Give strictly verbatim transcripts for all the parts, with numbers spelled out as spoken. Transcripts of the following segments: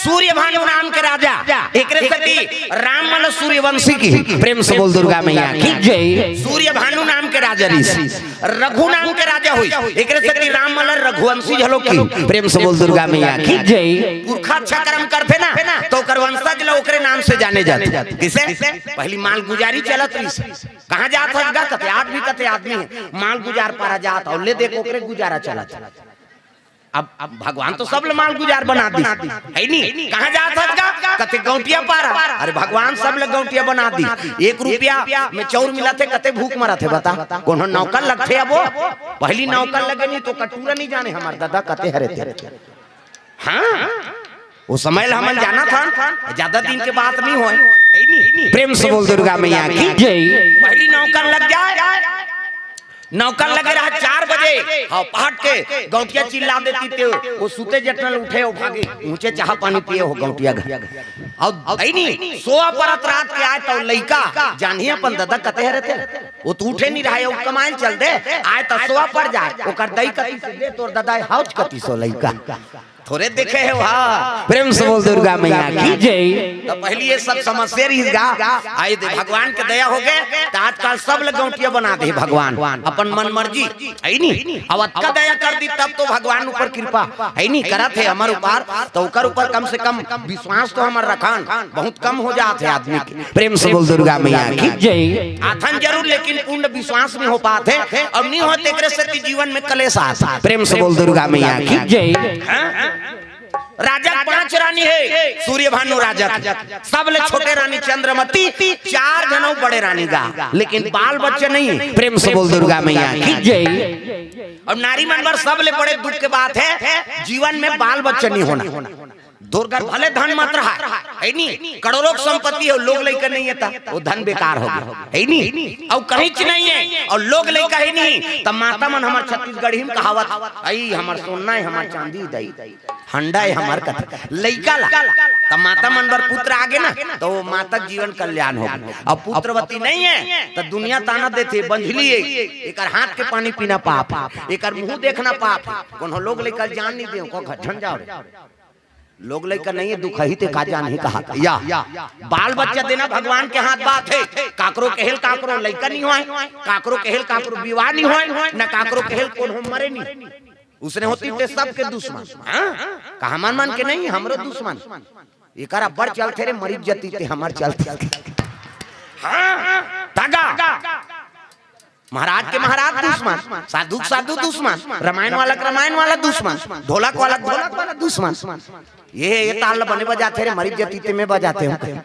सूर्यभानु नाम के राजा, एकरे सेती राम मन सूर्यवंशी किही। प्रेम से बोल दुर्गा मैया की जय। सूर्यभानु नाम के राजा रिहिस, रघु नाम के राजा होइस, एकरे सेती राम मन रघुवंशी घलो किही। प्रेम से बोल दुर्गा मैया की जय। पुरखा अच्छा कर्म करथे ना, त ओकर वंशज ल ओकरे नाम से जाने जाथे। कइसे? पहिली मालगुजारी चलत रिहिस। कहाँ जात हस गा? कथे आदमी, कथे आदमी हे, मालगुजार पारा जात हँव, ले देख ओकरे गुजारा चलत हे। अब, अब भगवान तो सब ल मालगुजार बना दिस, हइ नी? कहाँ जात हस गा? कथे गौंटिया पारा। अरे भगवान सब ल गौंटिया बना दिस। एक रुपया में चाउर मिलत हे, कते भूख मरत हे बता? कोनो नौकर लगथे अब वो? पहिली नौकर लगे नहीं तो कटोरा नहीं जाने हमर ददा कते हरे थे। हाँ, वो समय ल हमन जानत हन, ज्यादा दिन के बात नहीं होय, हइ नी? प्रेम से बोल दुर्गा मैया की जय। पहिली नौकर लग जाय, नौकर लगे रहा चार बजे, हाँ, पहट के गौंटिया चिल्ला देती ते, वो सुते जटनल उठे, वो भागे, उँहचे चाहा पानी पिए, वो गौंटिया घर। अउ हइ नी, सोवा परत रात के आय त लइका, जानही अपन ददा कते हरे थे, वो तो उठे नहीं रहा, वो कमाए ल चल दे, आय त सोवा पर जाय, ओकर दई कती से दे, तोर ददा हौच कती से वो लइका। थोरे देखे हे वहाँ। प्रेम से बोल दुर्गा मैया की जय। त पहिली ये सब समस्या रिहिस गा, आय दे भगवान के दया होगे, त आजकल सब ल गौंटिया बना दे भगवान, अपन मन मर्जी, हइ नी? अब अतका दया कर दिस तब तो भगवान ऊपर कृपा, हइ नी? करत हे हमर ऊपर, त ओकर ऊपर कम से कम विश्वास तो हमर रखन, बहुत कम हो जात हे आदमी के। प्रेम से बोल दुर्गा मैया की जय। आथन जरूर, लेकिन पूर्ण विश्वास नहीं हो पात हे, अउ नहीं होय त एकरे सेती जीवन में कलेश आत हे। प्रेम से बोल दुर्गा मैया की जय। हाँ? राजा के पांच रानी हे, सूर्यभानु राजा के। सब ले छोटे रानी चंद्रमती, चार झन अउ बड़े रानी गा, लेकिन बाल बच्चा नहीं हे। प्रेम से बोल दुर्गा मैया की जय। अउ नारी मन बर सब ले बड़े दुख के बात हे, जीवन में बाल बच्चा नहीं होना। तोर घर भले धन मत रहा, हइ नी? करोड़ों के संपत्ति हे, लोग लइका नहीं हे त वो धन बेकार होगे, हइ नी? अउ कहींच नहीं हे, अउ लोग लइका हइ नहीं, त माता मन हमर छत्तीसगढ़ी में कहावत, "अई हमर सोना हे, हमर चांदी दई।" हंडा हे हमर कथे लइका ला, त माता मन बर पुत्र आगे ना, त वो माता के जीवन कल्याण होगे। अब पुत्रवती नहीं हे, त दुनिया ताना देथे, "बंझली हे, एकर हाथ के पानी पीना पाप, एकर मुंह देखना पाप।" कोनो लोग लइका ल जान नहीं दे, को घर झन जाव रे। लोग लइका नहीं हे, दुखही ते का जानही कहा। या, बाल बच्चा देना भगवान के हाथ बात हे। काकरो कहेल काकरो लइका नहीं होय, काकरो कहेल काकरो विवाह नहीं होय, न काकरो कहेल कोनो मरे नहीं। उसने होती ते सबके दुश्मन। हाँ? कहा मन मन के नहीं, हमरो दुश्मन। एकर अब्बड़ चलथे रे, मरीच जती ते हमर चलथे। हाँ? तगा। महाराज के महाराज दुश्मन, साधु के साधु दुश्मन, रामायण वाला के रामायण वाला दुश्मन, ढोलक वाला के ढोलक वाला दुश्मन। ये, ये ताल ल बने बजाथे रे, मरीच जती ते में बजाथे हँव।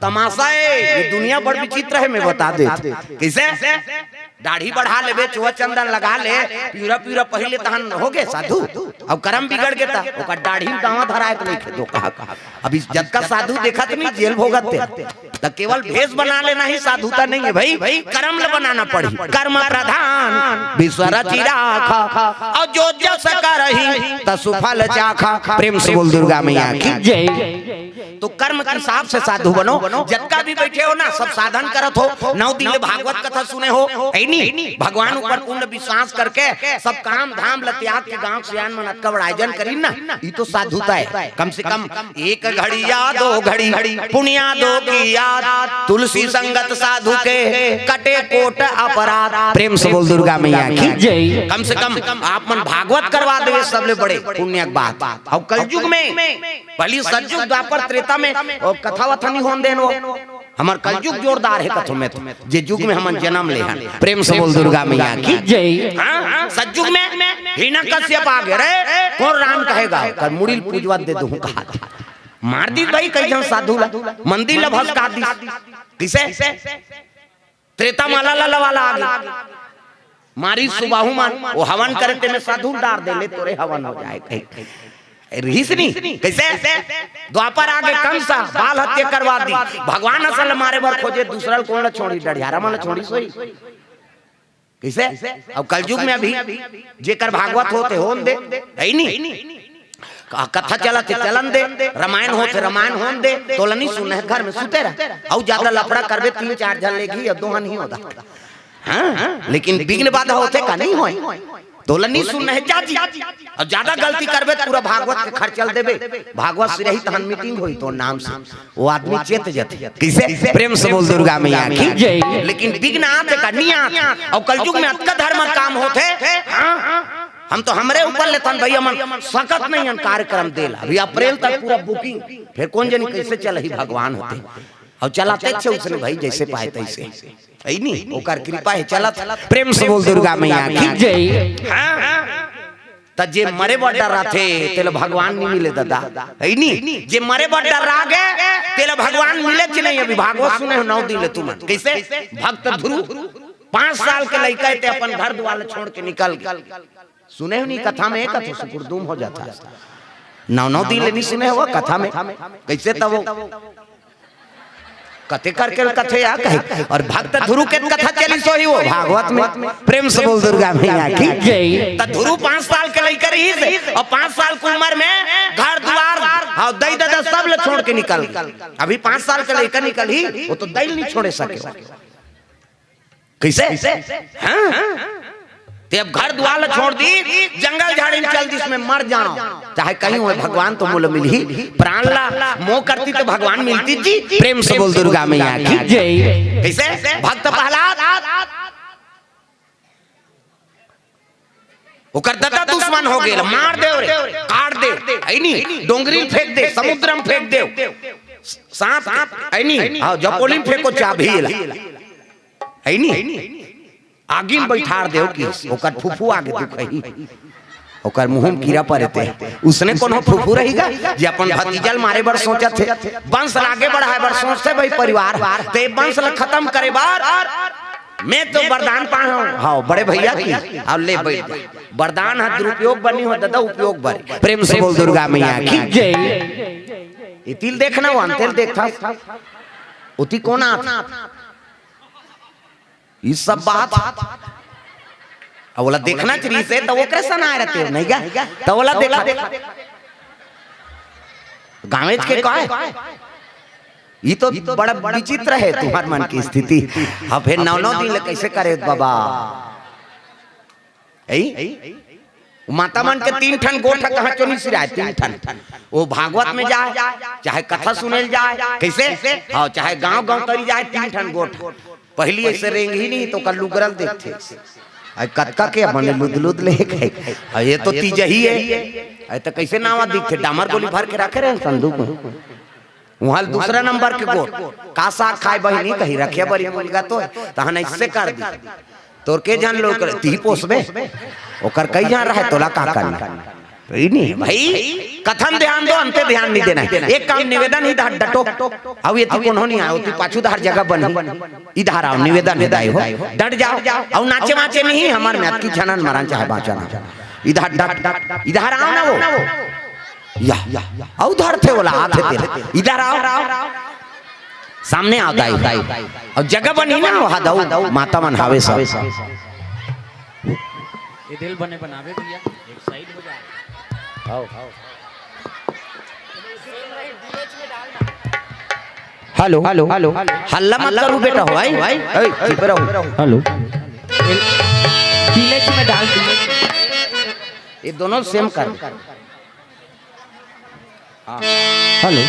तमाशा हे, ये दुनिया बड़ विचित्र हे, मैं बता देत। कइसे? दाढ़ी बढ़ा लेबे, चोवा चंदन लगा ले, पिवरा पिवरा पहिर ले, तहन होगे साधु। अब करम बिगड़ गे त ओकर दाढ़ी में दावा धराए त नहीं खेदो कहा। अब इस जतका साधु देखत नहीं जेल भोगत ते, त केवल भेष बना लेना ही साधुता नहीं हे भाई, करम ल बनाना पड़ही। कर्म प्रधान विश्व रचि राखा, अउ जो जस करही तसु फल चाखा। प्रेम से बोल दुर्गा मैया की जय। तो कर्म के हिसाब से साधु बनो। जतका भी बैठे हो ना, सब साधन करत हो, नौ दिन ले भागवत कथा सुने हो, हइ नी? भगवान ऊपर पूर्ण विश्वास करके सब काम धाम ल त्याग के गांव सियान मन अतका बड़ा आयोजन करिन ना, ई तो साधुता हे। कम से कम एक घड़ी या दो घड़ी पुनिया दो की याद, तुलसी संगत साधु के कटे कोट अपराध। प्रेम से बोल दुर्गा मैया की जय। कम से कम आप मन भागवत करवा देवे, सबले बड़े पुण्य के बात। अउ कलयुग में पहिली सतयुग, द्वापर, त्रेता में ओ कथा वथा नहीं होन देन वो। हमर कलयुग जोरदार हे कथों में तो, जे युग में हमन जनम ले हन। प्रेम से बोल दुर्गा मैया की जय। हाँ, सतयुग में हिरण्यकश्यप आगे रे, कोन राम कहेगा? कर मुड़ी ल पूजवा दे दूँ कहा। मार दिस भाई कई झन साधु ला, मंदिर ला भसका दिस। कइसे? त्रेता माला ला लवाला आगे। मारी सुबाहु मन, वो हवन करे ते में साधु डार दे ले, तोरे हवन हो जाय कहे। रिहिस नी, कइसे? द्वापर आगे कंसा, बाल हत्या करवा दिस। भगवान असन ल मारे बर खोजे, दूसरा ल कोन ल छोड़ी, डढ़ियारा मन ल छोड़ी सोई। कइसे? अब कलयुग में अभी जेकर भागवत होत हे होन दे, हइ नी? क-, कथा चलत हे चलन दे, रामायण होत हे रामायण होन दे, तोला नहीं सुनना हे घर में सुते रह। अउ ज्यादा लफड़ा करबे तीन चार झन लेगही, अब दो झन ही होता। हाँ, लेकिन विघ्न बाधा होथे का नहीं होय? तोला नहीं सुनना है, जा जी। अउ ज्यादा गलती करबे त पूरा भागवत के खर्चा ल देबे। भागवत सिरही तहन मीटिंग होई तोर नाम से। वो आदमी चेत जथे। कइसे? प्रेम से बोल दुर्गा मैया की जय। लेकिन विघ्न आथे का? नहीं आथे। अउ कलयुग में अतका धर्म काम होथे। हाँ? हम तो हमरे ऊपर लेथन भैया मन सकत नहीं हन कार्यक्रम देला। अभी अप्रैल तक पूरा बुकिंग, फिर कोन जनी कइसे चलही भगवान होथे। अउ चलाते छे उसने भाई जइसे पाए तइसे। हइ नी? ओकर कृपा हे, चलत। प्रेम से बोल दुर्गा मैया की जय। हाँ? त जे मरे बर डर्राथे, तेला भगवान नहीं मिले दादा। हइ नी? जे मरे बर डर्रागे, तेला भगवान मिले कि नहीं? अभी भागवत सुने हो नौ दिन ले तुमन। कइसे? भक्त ध्रुव पाँच साल के लइका हे, ते अपन घर दुआर ल छोड़ के निकल गे। सुने हो नहीं कथा में, कथा सुकुरदुम हो जाथे। नौ नौ दिन ले नहीं सुने हो कथा में। कइसे तब वो कथे करके कथे या कहे। अउ भक्त ध्रुव के कथा चलिस होही वो भागवत में। प्रेम से बोल दुर्गा मैया की जय। त ध्रुव पाँच साल के लइका रहिस हे अउ पाँच साल के उमर में घर दुआर, हाँ, दई ददा सब ल छोड़ के निकल गे। अभी पाँच साल के लइका निकलही, वो तो दई ल नहीं छोड़े सके। कइसे? हाँ? ते अब घर दुआर ल छोड़ दिस, जंगल झाड़ी में चल दिस, मैं मर जांव, चाहे कहीं होय, भगवान तो मोला मिलही, प्राण ला मोह करती त भगवान मिलतिस जी। प्रेम से बोल दुर्गा मैया की जय। कइसे? भक्त प्रहलाद ओकर ददा दुश्मन हो गेल, मार देव रे, काट देव, हइ नी? डोंगरी में फेंक देव, समुद्र में फेंक देव, साथ, हइ नी? हाँ, जपोली में फेंको चाभी ला, हइ नी? आगी में बैठार देव कि ओकर फुफू आगे दुखही, ओकर मुंह में कीरा परे ते। उसने कोनो फुफू रहिगा जे अपन भतीजा ल मारे बर सोचत हे, वंश ल आगे बढ़ाए बर सोचथे भाई परिवार, ते वंश ल खतम करे बर मैं तो वरदान पाए हंव, हाँ, बड़े भैया की। अउ ले बैठ, वरदान ह दुरुपयोग बर नहीं हो दादा, उपयोग बर। प्रेम से बोल दुर्गा मैया की जय। इति ल देखना, वो अंते ल देखथस, ओती कोन आथे? ई सब बात अब ओला देखना चाहिए से, त ओकरे सन आए रहिते, नहीं गा? त ओला देखा, गाँवेच के काय? ई तो बड़ा विचित्र हे तुम्हर मन की स्थिति। अब हे नौ नौ दिन ले कइसे करे बाबा? ऐ? माता मन के तीन ठन गोठ कहाँ चो नहीं सिराए, तीन ठन। वो भागवत में जाए, चाहे कथा सुने ल जाए, कइसे? हाँ, चाहे गाँव गाँव करी जाए, तीन ठन गोठ। पहिली अइसे रेंगही नहीं त ओकर लुगरा ल देखथे। अइ कतका के बने लुद लुद ले खाए। अइ ये तो तीजही हे। अइ त कइसे नावा दिखथे? डामर गोली भर के रखे रहे संदूक में। उहाँ ल दूसरा नंबर के गोठ। का साग खाए बहिनी? कही रखिया बरी मुलगा तो हे। तहन अइसे कर दी। तोर के झन लोग कर, तिही पोसबे। ओकर कई झन रहे, तोला का करना? ई नहीं, भाई, कथा म ध्यान दो, अंते ध्यान नहीं देना हे। एक काम निवेदन हे, इधर डटो। अउ ये ती कोनो नहीं आए, ओती पाछू डहर जगह बनही। इधर आओ, निवेदन हे दाई हो। डट जाओ। अउ नाचे वाचे नहीं, हमर में अतकी छनन मरन चाहे बाँचन। इधर डट, इधर आओ ना वो। या, अउ धरथे ओला, आथे तेला। इधर आओ। सामने आओ दाई। अउ जगह बनही ना, वहाँ दऊ, माता मन हावे सब। ये दिल बने बनावे भैया, एक साइड हो जा। आओ। Hello, hello, hello. हल्ला मत करू बेटा हो, आई, आई, चुप रहो। हेलो। विलेज में डाल दीजिए। ये दोनों सेम कर। हाँ। हेलो।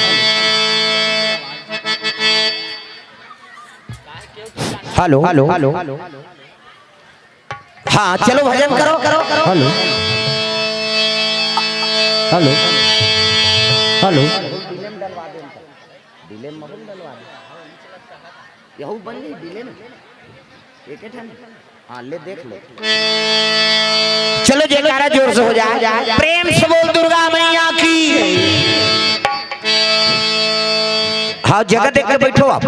Hello, hello, hello. हाँ, चलो भजन करो, करो, करो। हेलो। हेलो। हेलो। डिले में डलवा दे। यहू बन गई डिले में। एक ठन। हाँ, ले देख ले। चलो जयकारा जोर से हो जाए। प्रेम से बोल दुर्गा मैया की। हाँ, जगह देख के बैठो आप।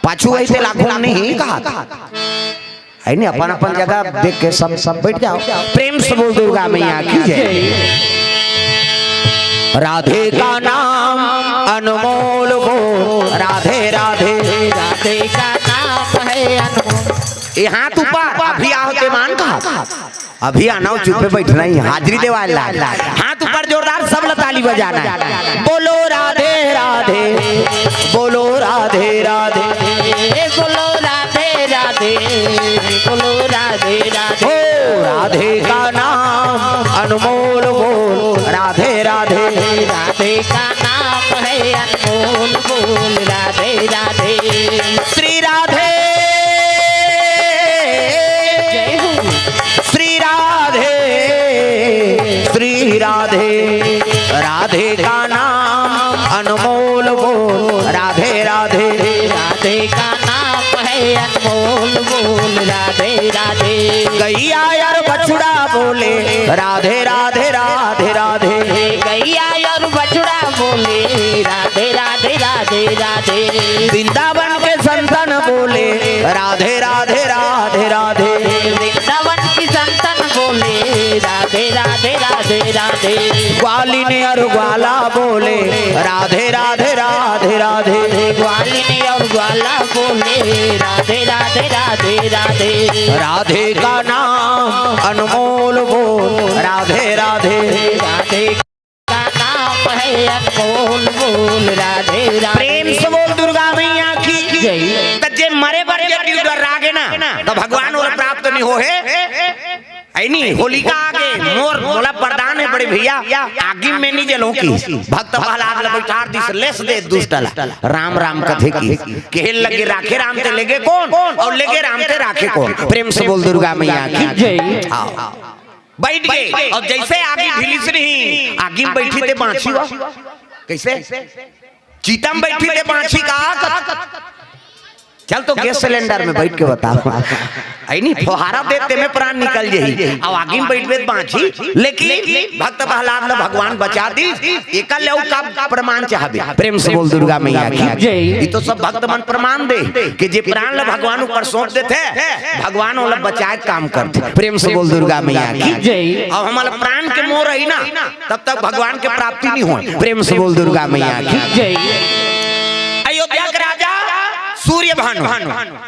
पाछू अइसे लाखों नहीं कहा था। है नहीं, अपन अपन जगह देख के सब सब बैठ जाओ। प्रेम से बोल दुर्गा मैया की जय। राधे का नाम अनमोल हो, राधे राधे। राधे का नाम है अनमोल। ये हाथ ऊपर, अभी आओ ते मान का। अभी आना हो, चुप पे बैठना ही, हाजिरी देवाला। हाथ ऊपर जोरदार, सब ला ताली बजाना है। बोलो राधे राधे, बोलो राधे राधे। बोलो राधे राधे, बोलो राधे राधे। ओ राधे का नाम अनमोल बोल, राधे राधे। राधे का नाम है अनमोल बोल, राधे राधे। श्री राधे, जय हो। श्री राधे, श्री राधे। राधे का नाम अनमोल बोल, राधे राधे। राधे का नाम है अनमोल बोल, राधे राधे। गैया और बछड़ा बोले, राधे राधे राधे राधे। गैया और बछड़ा बोले, राधे राधे राधे राधे। वृंदावन के संतन बोले, राधे राधे राधे राधे। वृंदावन की संतन बोले, राधे राधे राधे राधे। ग्वालिन और ग्वाला बोले, राधे राधे राधे राधे। ग्वालिन और ग्वाला बोले, राधे राधे राधे राधे। राधे का नाम अनमोल बोल, राधे राधे। राधे का नाम है अनमोल बोल, राधे राधे। प्रेम से बोल दुर्गा मैया की जय। त जे मरे बर जे डर लागे ना, त भगवान ओला प्राप्त नहीं हो हे। ऐ नी, होलिका आगे मोर, मोला वरदान है बड़े भैया, आगी में नहीं जलूं की। भक्त प्रहलाद ला बैठार दिस, लेस दे दुष्ट ला। राम राम कथे की, कहे लगे राखे राम ते लेगे कौन, और लेगे राम ते राखे कौन। प्रेम से बोल दुर्गा मैया की जय। हाँ। बैठ गए, और जैसे आगी ढीली से नहीं, आगी में बैठी ते बांची हुआ। कैसे? चिता में बैठी ते बांची का? चल तो गैस सिलेंडर में बैठ के बता। ऐ नी, फोहारा देते में प्राण निकल जाही। अब आगी में बैठबे त बांची, लेकिन भक्त प्रहलाद ला भगवान बचा दी। एकर ले अउ का प्रमाण चाहबे? प्रेम से बोल दुर्गा मैया की जय। ये तो सब भक्त मन प्रमाण दे कि जे प्राण ला भगवान ऊपर सौंप देथे, भगवान ओला बचाए के काम करथे। प्रेम से बोल दुर्गा मैया की जय। अब हमला प्राण के मोह रही ना, तब तक भगवान के प्राप्ति नहीं होय। प्रेम से बोल दुर्गा मैया की जय। अयोध्या के राजा सूर्य भानु,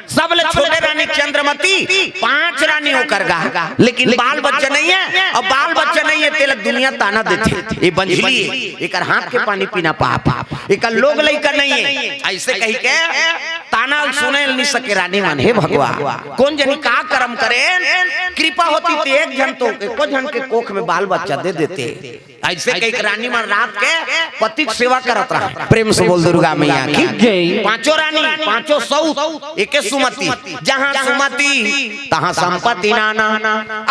सब ले छोटे रानी चंद्रमती, पांच रानी ओकर गा, लेकिन बाल बच्चा नहीं है, और बाल बच्चा नहीं है, तेला दुनिया ताना देथे, ये बंझली है, एकर हाथ के पानी पीना पाप, एकर लोग लइका नहीं है, ऐसे कही के ताना सुने नहीं सके रानी मन। हे भगवान, कौन जनी का कर्म करे, कृपा होती तो एक झन तो, एको झन के कोख में बाल बच्चा दे देते। ऐसे कई रानी मन रात के पति के सेवा करत रहे। प्रेम से बोल दुर्गा मैया की जय। पांचों रानी, पांचों सऊत, एके सुमति। जहां सुमति, तहां संपत्ति नाना,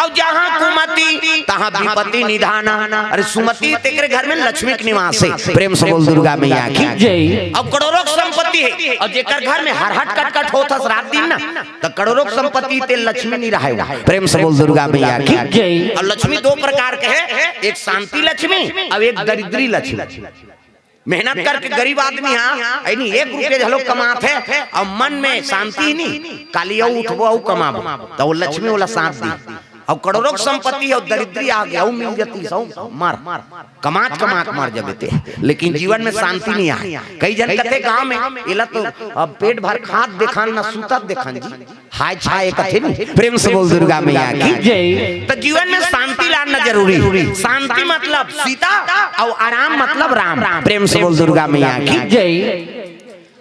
और जहां कुमति, तहां विपत्ति निधाना। अरे सुमति तेकरे घर में लक्ष्मी के निवास है। प्रेम से बोल दुर्गा मैया की जय। और करोड़ों की संपत्ति है, और जेकर घर में हर हट कटकट होत हस रात दिन ना, त करोड़ों की संपत्ति ते लक्ष्मी नहीं रहे। प्रेम से बोल दुर्गा मैया की जय। और लक्ष्मी दो प्रकार के है, एक शांति लक्ष्मी और एक दरिद्री लक्ष्मी। मेहनत करके गरीब आदमी, हाँ, ऐ नी, एक रुपये घलो कमात है और मन में शांति नहीं, काली अउ उठबो अउ कमाबो, त वो लक्ष्मी ओला साथ दी। और करोड़ों की संपत्ति है, दरिद्री आ गया, वो मिल जाती, सौ मर, कमात कमात मर जबे ते। लेकिन जीवन में शांति नहीं आए। कई जन कथे गांव में, एला तो अब पेट भर खात देखान ना सूतत देखान जी। हाय छाय कथे नी। प्रेम से बोल दुर्गा मैया की जय। तो जीवन में शांति लाना जरूरी है। शांति मतलब सीता और आराम मतलब राम। प्रेम से बोल दुर्गा मैया की जय।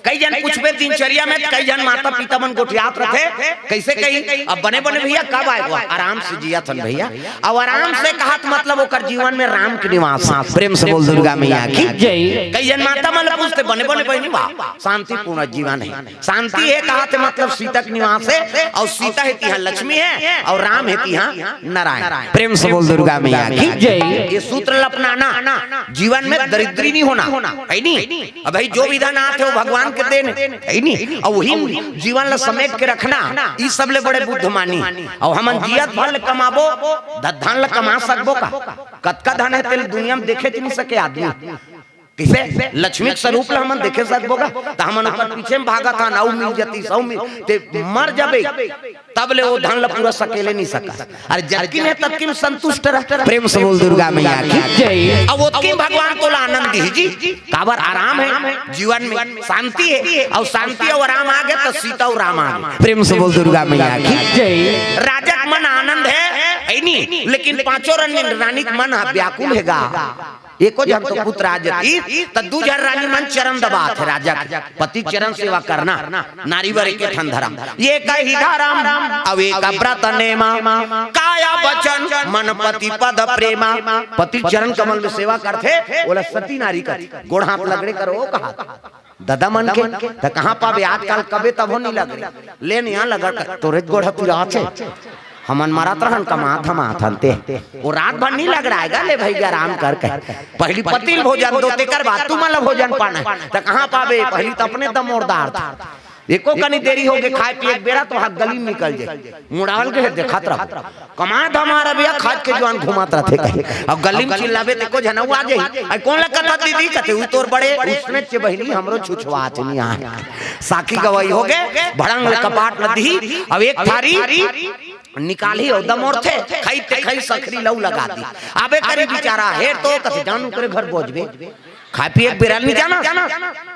कई जन पूछबे दिनचर्या में, कई जन माता पिता मन गोठियात रथे, कैसे कही, अब बने बने भैया कब आए? आराम से जियत हन भैया। अब आराम से कहत मतलब ओकर जीवन में राम के निवास। प्रेम से बोल दुर्गा मैया की जय। कई जन माता मन पूछते, बने बने बहनी बा, शांतिपूर्ण जीवन है। शांति है कहत मतलब सीता के निवास है, और सीता है तिहां लक्ष्मी है, और राम है तिहां नारायण। प्रेम से बोल दुर्गा मैया की जय। ये सूत्र ल अपनाना, जीवन में दरिद्री नहीं होना, है नी? अब भाई जो विधान आत है वो भगवान के देन है, है नी? और वही जीवन ला समेट के रखना, ई सबले बड़े बुद्ध मानी। और हमन जियत भर ले कमाबो, ध-, धन ला कमा सकबो का? कतका धन है तेल दुनिया में देखे नहीं सके आदमी। किसे लक्ष्मी के स्वरूप ला हमन देखे सकबो का? त हमन ओकर पीछे में भागत हन, अउ मिल जती, सौ मिल, ते मर जाबे, तब ले वो धन ला पूरा सकेले नहीं सकस। अरे जतकिन है ततकिन संतुष्ट रह। प्रेम से बोल दुर्गा मैया की जय। अब ओतकिन भगवान तोला आनंद दी जी, काबर आराम है जीवन में, शांति है, और शांति और आराम आ गया तो सीता और राम आ गया। प्रेम से बोल दुर्गा मैया की जय। राजा के मन आनंद है, है नी, लेकिन पांचों रानी, रानी के मन हा व्याकुल है गा। एको झन तो पुत्र आज रहिस, त दू झन रानी मन चरण दबात हे राजा के। पति चरण सेवा करना, नारी बर एके ठन धरम। ये कही धरम, अब एक व्रत नेमा, काया वचन मन पति पद प्रेमा। पति चरण कमल में सेवा करथे, ओला सती नारी करथे। गोड़ हाथ लगड़े करो, ओ कहा ददा मन के, त कहाँ पाबे आजकल, कबे तभो नहीं लगड़े। ले निया लगड़ कर, तोरे गोड़ पिरात हे। हमन मरत रहन, कमात धमात हन ते। वो रात भर नहीं लगड़ाएगा, ले भैया आराम कर कहे। पहली पति ल भोजन दो, तेकर बाद तुमन ल भोजन पाना हे। त कहाँ पाबे, पहली त अपने दमोरदार था। एको कनी देरी होगे खाए पिए के बेरा, त वहाँ गली में निकल जाए। मुड़ावल के देखत रहो। कमाए धमाए भैया, खाज के जुआन घुमात रथे कहे। अब गली में चिल्लाबे त एको झन अउ आ जाही। अरे कोन ला कथस दीदी? कथे, "उ तोर बड़े उसने चे बहिनी, हमरो छुछुआत नहीं आए।" साखी गवाही होगे, भड़ंग ले कपाट ल दिही। अब एक थारी निकालही, अउ दमोरथे, खई ते खई, सखरी लऊ लगा दी। अबे करी बिचारा, हे तो कथे, "जानू करे घर बोझबे।" खाए पिए के बेरा ल नहीं जाना।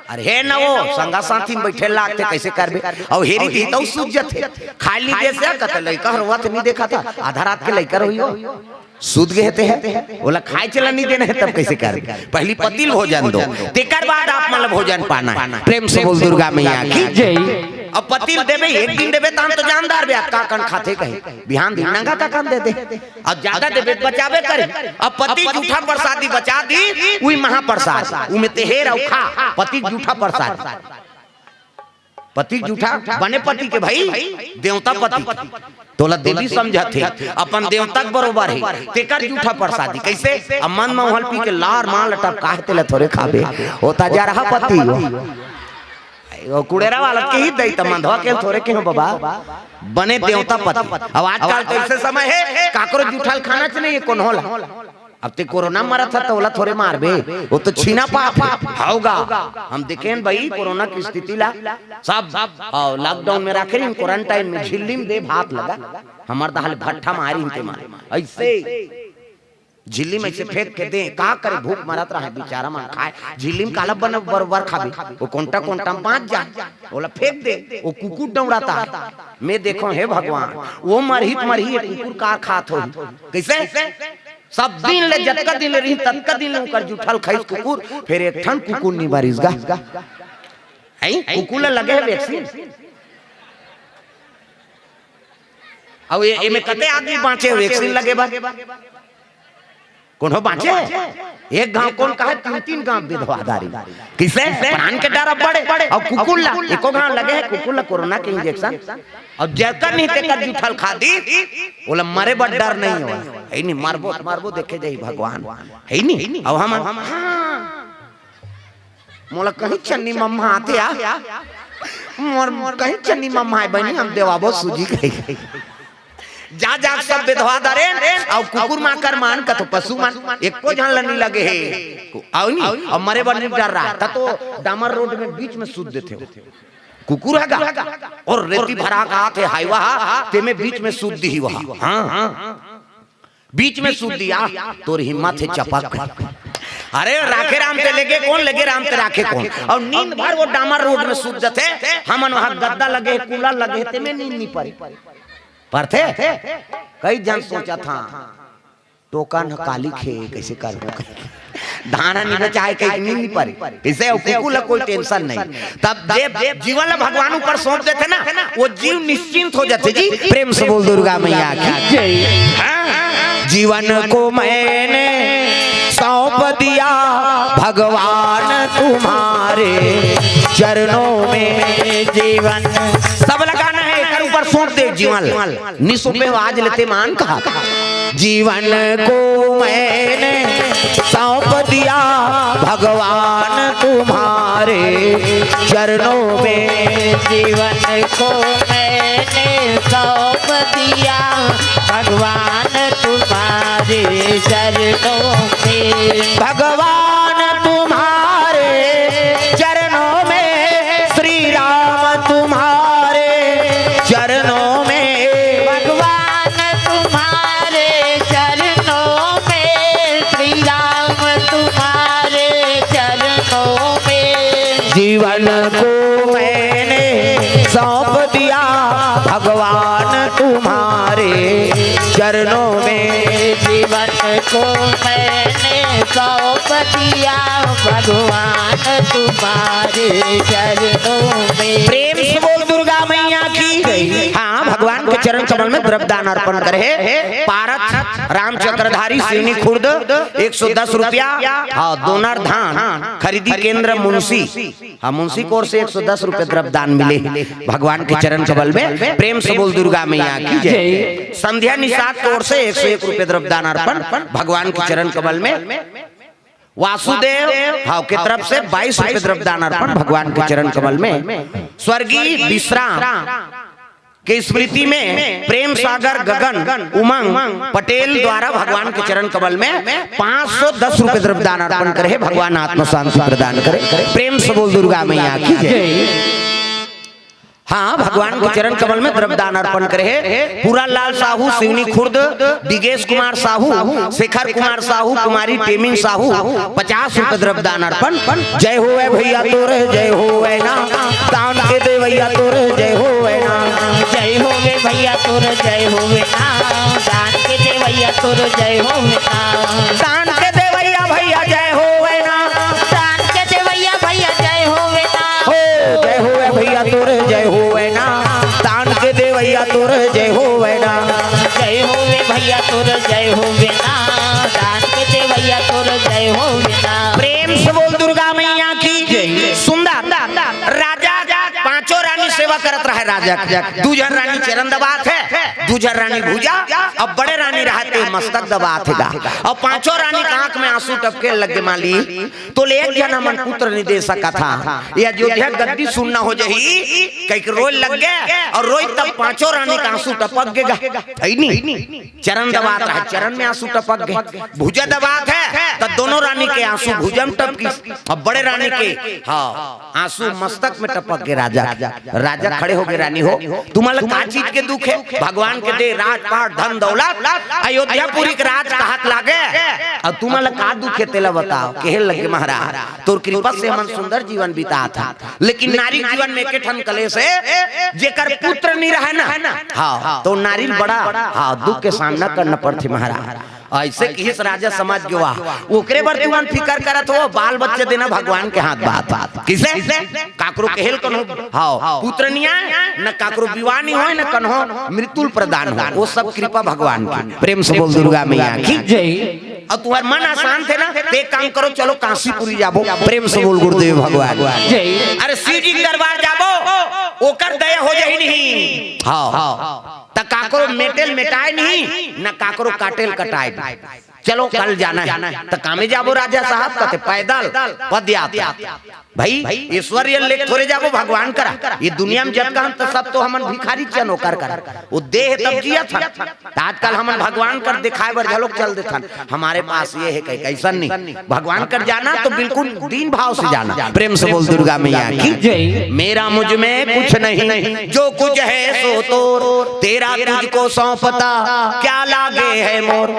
अरे हे न वो, संगा साथी में बैठे लागथे, कैसे करबे? अउ हेरी दी त सूझ जथे। खाए ल नहीं दे से, कथे लइका हर रोवत नहीं देखा था, आधा रात के लइका रोई हो। सूत गए ते हे, ओला खाए चला नहीं देना हे, तब कैसे करबे? पहली पति ल भोजन दो, तेकर बाद आप मन ल भोजन पाना हे। प्रेम से बोल दुर्गा मैया की जय। अब पति ल देबे, एक दिन देबे, तहन तो जानदार बे, आप का कन खाथे कहे, बिहान दिन नंगा का कन दे दे। अब ज्यादा देबे त बचाबे करे। अब पति जूठा प्रसादी बचा दी, उही महाप्रसाद, उमे ते हेर अउ खा, पति जूठा प्रसाद। पति जूठा, बने पति के भाई, देवता पति। तोला देवी समझत हे, अपन देवता के बरोबर हे, तेकर जूठा प्रसादी। कैसे? अब मन म उहल पी के लार मार लटप काहे तेला थोरे खाबे, ओ त जरहा पति हो। ओ कुड़ेरा वाला के ही दई त मंधवा के थोरे के हो बाबा, बने देवता पति। अब आजकल तो ऐसे समय हे, काकरो जूठा ल खाना च नहीं हे, कोनो ला। अब ते कोरोना मरत हे त ओला थोरे मारबे, वो तो छीना पाप हे। हव गा, हम देखेन भाई कोरोना के स्थिति ला, सब, अ, lockdown में राखे रहिन, quarantine में। झिल्ली म दे भात लगा, हमर दहा ले भट्ठा मारिन ते मारे, ऐसे झिल्ली में ऐसे फेंक के दे, का करे, भूख मरत रहे बिचारा मन खाए, झिल्ली म काला बन बरोबर खाबे, वो कोंटा कोंटा म बांच जा, ओला फेंक दे, वो कुकुर दौड़ाता हे। मैं देखो, हे भगवान, वो मरही त मरही, ये कुकुर का खात होही, कैसे? सब दिन ले, जतका दिन ले रही, ततका दिन ले ओकर जूठा ल खाइस कुकुर, फेर एक ठन कुकुर नहीं मरिस गा। हैं? कुकुर ल लगे हे vaccine? अउ ये, एमे कते आदमी बांचे vaccine लगे बर? कोनो बांचे? एक गांव कोन कहे, तीन, तीन गांव विधवा दारी। किसे? प्राण के डर अब बड़े। अउ कुकुर ला, एको गांव लगे हे कुकुर ला कोरोना के injection। अउ जेकर नहीं तेकर जूठा ल खा दी, ओला मरे बर डर नहीं हो। हे नहीं, मरबो, मरबो देखे जाही भगवान। हे नहीं? अउ हम, हाँ। मोला कहीं चन्नी मम्मा आते आ। मोर, मोर कहीं चन्नी मम्मा आए बनी, हम देवाबो सूजी कही। जा, जा, सब विधवा दारे, अउ कुकुर माकर मन, कथो पशु मन, एको झन ल नहीं लगे हे। अउ नहीं, अउ मरे बर नहीं डर रहा। त तो डामर रोड में बीच में सूत देथे हो। कुकुर हे गा, अउ रेती भरा का आथे highway हा, तेमे बीच में सूत दिही वहा। हाँ, हाँ। बीच में सूत दिही, तोर हिम्मत हे चपक। अरे राखे राम ते लेगे कोन, लेगे राम ते राखे कोन? अउ नींद भर वो डामर रोड में सूत जथे, हमन वहाँ गद्दा लगे, कूलर लगे, तेमे नींद नहीं परे। परथे? कई झन सोचथे, टोकन ह काली खे, कैसे करबो? धान ह नहीं बेचाए, कहीं नींद नहीं परे। इसे अउ कुकुर ला कोई tension नहीं। तब देव जीवन ला भगवान ऊपर सौंप देथे ना, वो जीव निश्चिंत हो जाथे जी। प्रेम से बोल दुर्गा मैया की जय। हाँ। जीवन को मैंने सौंप दिया भगवान तुम्हारे चरणों में। जीवन सब लगाना है, एकर ऊपर सौंप दे जीवन। निसो पे आज लेते मान कहा। जीवन को मैंने सौंप दिया भगवान तुम्हारे चरणों में। जीवन को मैंने सौंप दिया भगवान तुम्हारे चरणों में। भगवान तुम्हारे चरणों में, श्री राम तुम्हारे चरणों में। भगवान तुम्हारे चरणों में, श्री राम तुम्हारे चरणों में। जीवन को मैंने सौंप दिया भगवान तुम्हारे चरणों में। जीवन को मैंने सौंप दिया भगवान तुम्हारे चरणों में। प्रेम से बोल दुर्गा मैया की। हाँ, भगवान के चरण कमल में द्रव्य दान अर्पण करे हे पारथ राम चक्रधारी, सिवनी खुर्द, एक सौ दस रुपया। हाँ, दोनर धान खरीदी केंद्र मुंशी। हाँ, मुंशी कोर से एक सौ दस रुपये द्रव्य दान मिले भगवान के चरण कमल में। प्रेम से बोल दुर्गा मैया की जय। संध्या निषाद कोर से एक सौ एक रुपये द्रव्य दान अर्पण भगवान के चरण कमल में। वासुदेव, हाँ, के तरफ से बाईस रुपये द्रव्य दान अर्पण भगवान के चरण कमल में। स्वर्गीय विश्राम के स्मृति में प्रेम सागर गगन उमंग पटेल द्वारा भगवान के चरण कमल में पाँच सौ दस रुपये द्रव्य दान अर्पण करे हे। भगवान आत्मा शांति प्रदान करे। प्रेम से बोल दुर्गा मैया की जय। हाँ, भगवान के चरण कमल में द्रव्य दान अर्पण करे हे पूरा लाल साहू, सिवनी खुर्द, दिगेश कुमार साहू, शेखर कुमार साहू, कुमारी टेमिन साहू, पचास रुपये द्रव्य दान अर्पण। जय होवे भैया तोर जय होवे ना, दान के देवैया तोर जय होवे ना। जय होवे भैया तोर जय होवे ना, दान के देवैया तोर जय होवे ना। दान के देवैया भैया जय होवे ना। दान के देवैया भैया जय होवे ना। हो, जय होवे भैया तोर जय होवे ना, दान के देवैया तोर जय होवे ना। जय होवे भैया तोर जय होवे ना, दान के देवैया तोर जय होवे ना। प्रेम से बोल दुर्गा मैया की जय। सुंदर राजा, पांचों रानी सेवा करत रहे राजा के। दू झन रानी चरण दबात हे, दू झन रानी भुजा, अब बड़े रानी रहते मस्तक दबात हे गा। अब पांचों रानी के आंख में आंसू टपके लग गे, माली, तो ले एक झन हमन पुत्र नहीं दे सकत हा। ये अयोध्या गद्दी सुन्ना हो जही, कहिके रोय लग गे, अउ रोय तब पांचों रानी के आंसू टपक गे गा। है नी? चरण दबात रहे, चरण में आंसू टपक गे। भुजा दबात हे, त दोनों रानी के आंसू भुजा में टपकिस। अब बड़े रानी के, हाँ, आंसू मस्तक में टपक गे राजा के। राजा खड़े हो गे, रानी हो, तुमन ला का चीज के दुख हे? भगवान के दे राजपाट, धन दौलत, अयोध्यापुरी के राज कहत लागे, अउ तुमन ला का दुख हे तेला बताव। कहे लगे महाराज, तोर कृपा से हमन सुंदर जीवन बितात हन, लेकिन नारी जीवन में एके ठन कलेश हे, जेकर पुत्र नहीं रहे ना, हाँ, तो नारी ल बड़ा, हाँ, दुख के सामना करना पड़थे महाराज। ऐसे किहिस राजा समझ गे, वाह, ओकरे बर तुमन फिकर करत हो, बाल बच्चा देना भगवान के हाथ बात। किसे? काकरो कहेल कन्हो, हाँ, पुत्र नहीं आय, न काकरो विवाह नहीं होय, न कन्हो मृत्यु ल प्रदान हो, वो सब कृपा भगवान की। प्रेम से बोल दुर्गा मैया की जय। अउ तुम्हर मन अशांत हे ना, ते एक काम करो, चलो कांसीपुरी जाबो। प्रेम से बोल गुरुदेव भगवान जय। अरे शिव जी के दरबार जाबो, ओकर दया हो जही नहीं। हाँ, हाँ। त काकरो मेटेल मेटाय नहीं, न काकरो काटेल कटाय नहीं। चलो कल जाना हे, त कामे जाबो राजा साहब, कथे पैदल पदयात्रा। भाई, ईश्वर ल लेके थोरे जाबो भगवान करा। ये दुनिया में जतका हन त सब तो हमन भिखारी चन ओकर करा। वो देह तब जियत हन। त आजकल हमन भगवान कर दिखाए बर घलोक चल देथन। हमारे पास ये हे कहे, कइसन नहीं। भगवान कर जाना तो बिल्कुल दीन भाव से जाना। प्रेम से बोल दुर्गा मैया की जय। मेरा मुझ में कुछ नहीं, जो कुछ है सो तोर, तेरा तुझको सौंपता, क्या लागे है मोर।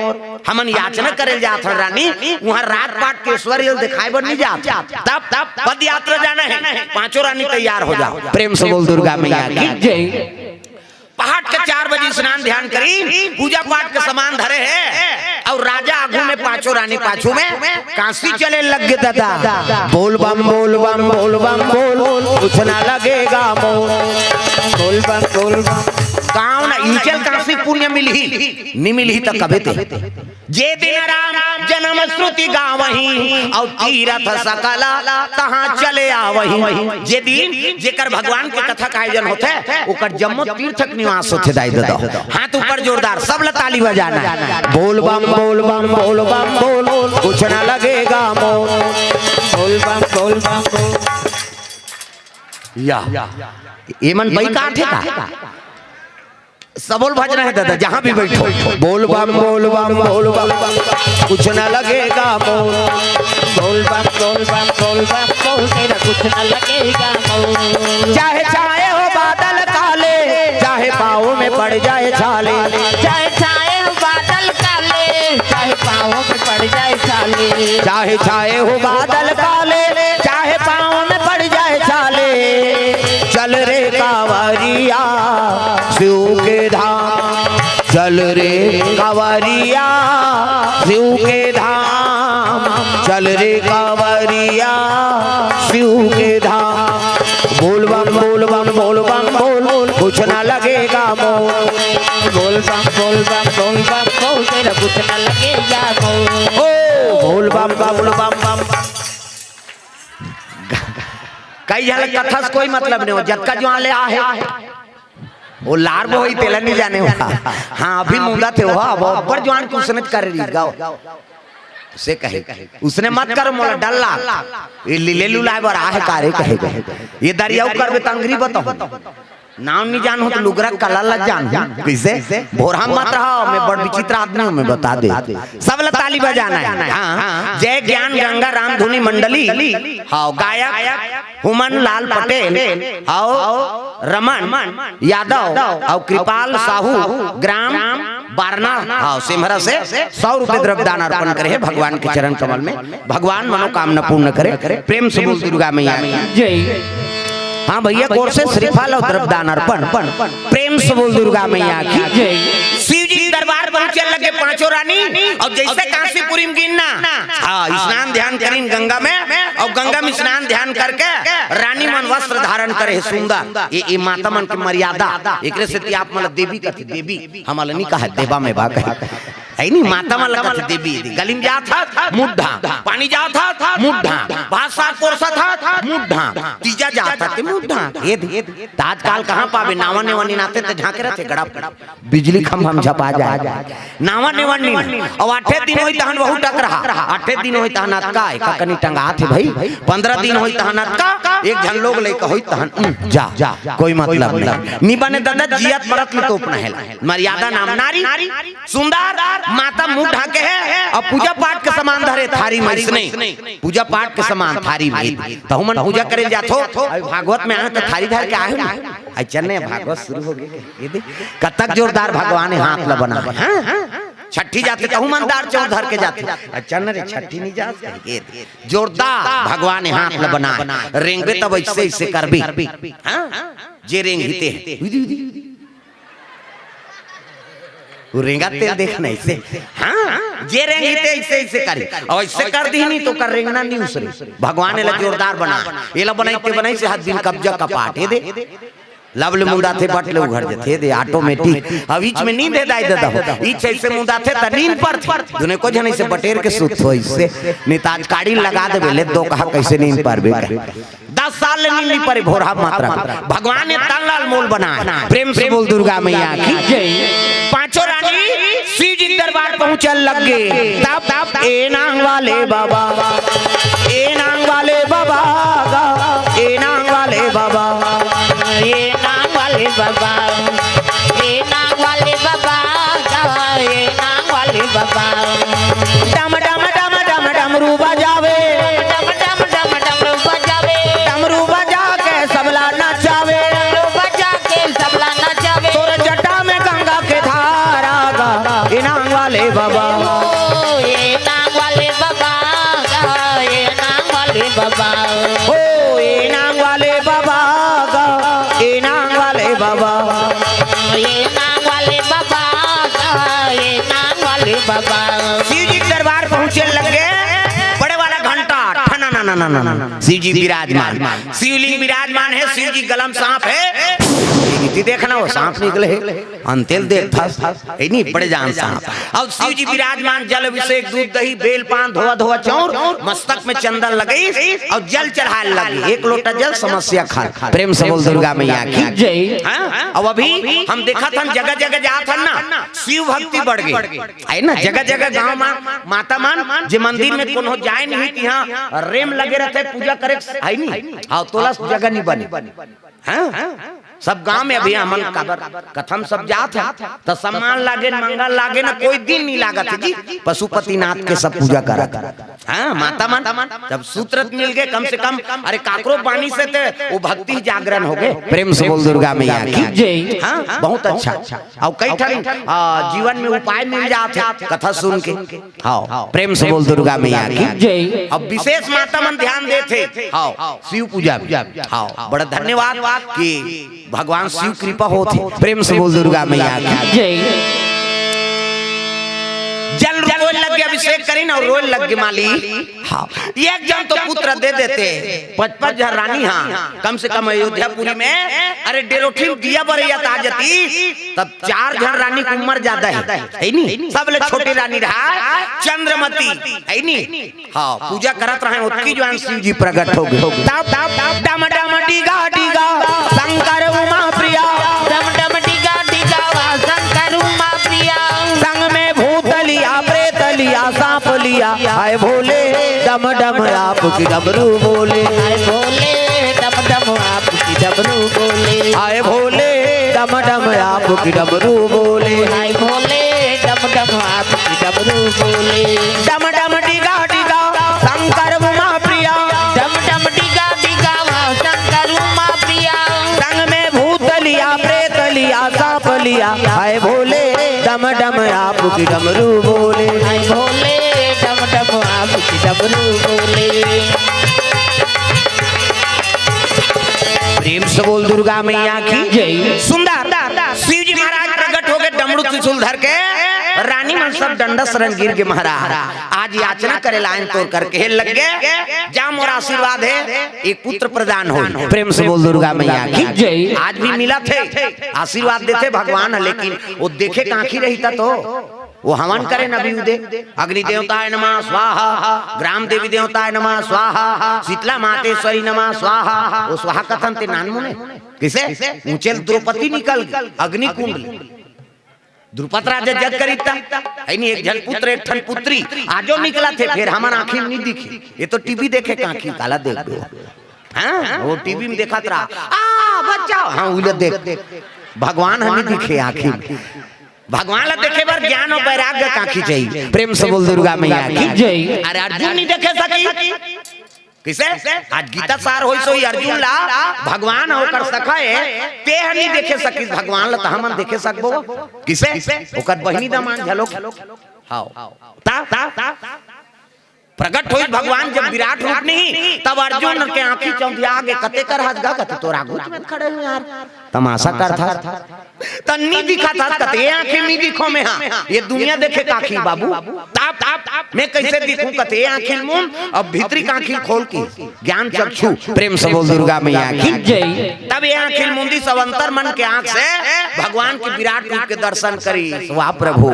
हमन याचना करे ल जात हन रानी, उहाँ राजपाट के ऐश्वर्य ल दिखाए बर नहीं जात। तब, तब पद यात्रा जाना हे, पांचों रानी तैयार हो जाव। प्रेम से बोल दुर्गा मैया की जय। पहाट के चार बजे स्नान ध्यान करी, पूजा पाठ के सामान धरे हे, अउ राजा आगू में, पांचों रानी पाछू में, काशी चले लग गे दादा। बोल बम, बोल बम, बोल बम, बोल, कुछ ना लगेगा मोल। बोल बम, बोल बम। गाँव ना, इचल काशी पुण्य मिलही, नी मिलही त कबे ते। जे दिन राम जन्म श्रुति गावही, अउ तीरथ सकल तहाँ चले आवही। जे दिन जेकर भगवान के कथा का आयोजन होथे, ओकर जम्मो तीर्थ के निवास होथे, दाई ददा। हाथ ऊपर जोरदार, सब ला ताली बजाना। बोल बम, बोल बम, बोल बम, बोल, कुछ ना लगेगा मोल। बोल बम, बोल बम, बोल। या, एमन बई का आथे का? सबो ल भजना हे दादा, जहाँ भी बैठो। बोल बम, बोल बम, बोल बम, कुछ ना लगेगा मोल। बोल बम, बोल बम, बोल बम, बोल, तेरा कुछ ना लगेगा मोल। चाहे छाए हो बादल काले, चाहे पाँव में पड़ जाए छाले। चाहे छाए हो बादल काले, चाहे पाँव में पड़ जाए छाले। चाहे छाए हो बादल काले, चाहे पाँव में पड़ जाए छाले। चल रे कांवरिया शिव के धाम, चल रे कांवरिया शिव के धाम। चल रे कांवरिया शिव के धाम। बोल बम, बोल बम, बोल बम, बोल, कुछ ना लगेगा मोल। बोल बम, बोल बम, बोल बम, बोल, तेरा कुछ ना लगेगा मोल। ओ, बोल बम, बम, बोल बम, बम। कई झन कथा से कोई मतलब नहीं हो, जतका जुआन ले आहे। वो लार वो होई, तेला नहीं जाने हो। हाँ, अभी मुंदा थे हो, अब ऊपर जुआन के उसने कर रही गाओ। उसे कहे, उसने मत करो मोला, डर लाग। ये लीले लुलाए बर आहे कारे कहे गए। ये दरियाऊ करबे त अंगरी बताओ। नाम नहीं जान हो तो लुगरा कला ला जान हो। कैसे? भोरा मत रहो, मैं बड़ विचित्र आदमी हूँ, मैं बता दे। सब ला ताली बजाना है। हाँ, जय ज्ञान गंगा राम धुनी मंडली। हाँ, गायक हुमन लाल पटेल, हाँ, रमन यादव, हाँ, कृपाल साहू, ग्राम बारना, हाँ, सेमहरा से सौ रुपए द्रव्य दान अर्पण करे हे भगवान के चरण कमल में। भगवान मनोकामना पूर्ण करे। प्रेम से बोल दुर्गा मैया की। जय। हाँ भैया, कोर से श्रीफल और द्रव्य दान अर्पण। प्रेम से बोल दुर्गा मैया की। जय। शिव जी के दरबार पहुंचे लगे पांचों रानी, और जैसे कांसीपुरी में गिनना, हाँ, स्नान ध्यान करीन गंगा में, और गंगा में स्नान ध्यान करके रानी मन वस्त्र धारण करे हे सुंदर। ये, ये माता मन के मर्यादा, एकरे सेती आप मन ला देवी कथे, देवी, हमन ला नहीं कहा देवा में बा कहे। है नहीं, माता मन ला कथे देवी, गली में जात हस, मुंह ढांक, पानी जात हस, मुंह ढांक, भात साग परोसत हस, मुंह ढांक, तीजा जात हस, ते मुंह ढांक। ये दे, त आजकल कहाँ पाबे, नावा नेवा निनाथे ते झांके रहथे गड़ा। बिजली खंभा में झपा जाए। नावा नेवा नी। अब आठे दिन होई तहन वहू टकरहा। आठे दिन होई तहन अतका, एका कनी टंगात हे भाई। पंद्रह दिन होई तहन अतका, एक झन लोग लइका होई तहन, उम, जा, कोई मतलब नहीं। नी बने दादा, जियत मरत ले तोपना हे। मर्यादा नाम नारी, सुंदर, माता मुंह ढाके हे, अब पूजा पाठ के सामान धरे थारी में इसने। पूजा पाठ के सामान थारी में। तहु मन पूजा करे जाथो, अभी भागवत में आए तो थारी धर के आए हो ना। अच्छा, नहीं, भागवत शुरू हो गई। ये दे, कतक जोरदार भगवान हे हाथ ला बना हे। हाँ? छठी जाथे तहु मन दार चाउर धर के जाथे। अच्छा न रे, छठी नहीं जात। ये दे, जोरदार भगवान हे हाथ ला बना हे। रेंगबे तब ऐसे, ऐसे करबे। हाँ? जे रेंग हिते हे। वो रेंगा तेल देख नहीं से। हाँ? जे रेंग हिते ऐसे, ऐसे करी। और ऐसे कर दी नहीं तो कर रेंगना नहीं उसरे। भगवान एला जोरदार बना हे। एला बनाई ते बनाई से हाथ बिन कब्जा कपाट। ये दे। लब ले मुंदाथे, बट ले उघर जथे, दे automatic। अब बीच में नींद हे दाई दादा हो। बीच ऐसे मुंदाथे त नींद परथे। दुने को झन ऐसे बटेर के सुत हो इससे। नहीं त आज काड़ी लगा देबे, ले दो कहा कैसे नींद परबे कर। दस साल ले नींद नहीं परे भोरा मात्रा। भगवान हे तन लाल मोल बना हे। प्रेम से बोल दुर्गा मैया की। जय। पांचों रानी शिव जी के दरबार पहुंचल लग गे। तब, तब ए नांग वाले बाबा, ए नांग वाले बाबा गा, ए नांग वाले बाबा। ए नांग वाले बाबा, ए नांग वाले बाबा गा, ए नांग वाले बाबा। डम, डम, डम, डम, डमरू बजावे। डम, डम, डम, डमरू बजावे। डमरू बजा के सबला नचावे। डमरू बजा के सबला नचावे। तोर जटा में गंगा के धारा गा, ए नांग वाले बाबा। ओ, ए नांग वाले बाबा गा, ए नांग वाले बाबा। ओ, ए नांग वाले बाबा गा, ए नांग वाले बाबा। ए नांग वाले बाबा गा, ए नांग वाले बाबा। शिव जी के दरबार पहुंचे लग गे, बड़े वाला घंटा, ठना ना ना ना ना ना। शिव जी विराजमान, शिवलिंग विराजमान हे, शिव जी गला में सांप हे। ये देखना, वो सांप निकले हे। अंतेल देख फस, ए नहीं, बड़े जान सांप। अब शिव जी विराजमान, जल अभिषेक, दूध दही, बेल पान, धोवा धोवा चाउर, मस्तक में चंदन लगइस, और जल चढ़ाए लगे। एक लोटा जल समस्या खा। प्रेम से बोल दुर्गा मैया की। जय। हाँ? अब अभी हम देखत हन, जगह जगह जात हन ना, शिव भक्ति बढ़ गई। है ना, जगह जगह गांव में माता मन, जे मंदिर में कोनो जाए नहीं, कि हाँ, रेम लगे रहते पूजा करे, है नहीं? हाँ, तोला जगह नहीं बने। हाँ? सब गांव में अभी हमन काबर कथा म सब जात हे, त सम्मान लागे न, मंगल लागे न, कोई दिन नहीं लागत हे जी। पशुपतिनाथ के सब पूजा करत हे। हाँ, माता मन, जब सूत्र मिल गए, कम से कम, अरे, काकरो बानी से ते वो भक्ति जागरण हो गए। प्रेम से बोल दुर्गा मैया की। जय। हाँ, बहुत अच्छा। और कई ठन, आ, जीवन में उपाय मिल जात हे कथा सुन के। हाँ, प्रेम से बोल दुर्गा मैया की। जय। अब विशेष माता मन ध्यान देथे। हाँ, शिव पूजा में। हाँ, बड़ा धन्यवाद कि भगवान शिव कृपा होथे। प्रेम से बोल दुर्गा मैया की। जय। जल रोए लग गे, अभिषेक करिन अउ रोए लग गे माली। हाँ, एक झन तो पुत्र दे देते, पच पच झन रानी। हाँ, कम से कम अयोध्यापुरी में, अरे, डेरोठी में दिया बरइया त आ जती, तब चार झन रानी के उम्र जादा हे, हे नी? सबले छोटे रानी रहा चंद्रमती, हे नी? हाँ, पूजा करत रहे, ओतकी जुवार शिव जी प्रगट हो गे। तब, तब, तब डम डम डिगा डिगा शंकर उमा प्रिया। डम डम डिगा डिगा वा शंकर उमा प्रिया। संग में भूत लिया, प्रेत लिया, सांप लिया। हाय भोले, डम डम आपकी डमरू बोले। हाय भोले, डम डम आपकी डमरू बोले। हाय भोले, डम डम आपकी डमरू बोले। हाय भोले, डम डम आपकी डमरू बोले। डम डम डिगा डिगा शंकर उमा प्रिया। डम डम डिगा डिगा वा शंकर उमा प्रिया। संग में भूत लिया, प्रेत लिया, सांप लिया। हाय भोले, डम डम आपकी डमरू बोले। हाय भोले, डम डम आपकी डमरू बोले। प्रेम से बोल दुर्गा मैया की जय। सुंदर शिव जी महाराज प्रगट हो गे, डमरू त्रिशूल धर के। रानी मन सब डंडा शरण गिर गे महाराज। आज याचना करे लाइन तोर करके हे लग गे, जा मोर आशीर्वाद हे, एक पुत्र प्रदान हो। प्रेम से बोल दुर्गा मैया की जय। आज भी मिलथे, आशीर्वाद देथे भगवान ह, लेकिन वो देखे कांखी रहिता तो वो हवन करे न भी उदे, अग्नि देवताय नमः स्वाहा, ग्राम देवी देवताय नमः स्वाहा, शीतला मातेश्वरी नमः स्वाहा। वो स्वाहा कथन ते नान मुने किसे ऊंचे ल द्रौपदी निकल गे, अग्नि कुंड ले। द्रुपद राजा जग करिता, हे नी, एक झन पुत्र, एक ठन पुत्री, आजो निकलथे, फेर हमर आंखी में नी दिखे। ये तो टीवी देखे, कांखी काला देख दो। हाँ, वो टीवी में देखत रहा, आ, बचाओ, हाँ, उले देख। भगवान ह नी दिखे आंखी में। भगवान ला देखे बर ज्ञान अउ वैराग्य कांखी चाहिए। प्रेम से बोल दुर्गा मैया की जय। अरे अर्जुन नी देखे सकी। किसे? आज गीता सार होइस होही अर्जुन ला, भगवान ह ओकर सखा हे, ते ह नी देखे सकिस भगवान ला, त हमन देखे सकबो? किसे? ओकर बहिनी दमान झलो। हाव। ता, ता, ता, प्रगट होइस भगवान जब विराट रूप नहीं, तब अर्जुन के आंखी चौंधिया गे, कते कर हस गा, कते तोर आगू में खड़े हो यार, तमाशा करथस। त नी दिखत हस कते, ये आंखी नी दिखों मैं, हाँ, ये दुनिया देखे कांखी बाबू। ताप, ताप, मैं कैसे दिखूं कते, ये आंखी मुंद, अब भीतरी कांखी खोल के ज्ञान चक्षु। प्रेम से बोल दुर्गा मैया की जय। तब ये आंखी मुंदी सब अंतर मन के आंख से भगवान के विराट रूप के दर्शन करी। वाह प्रभु,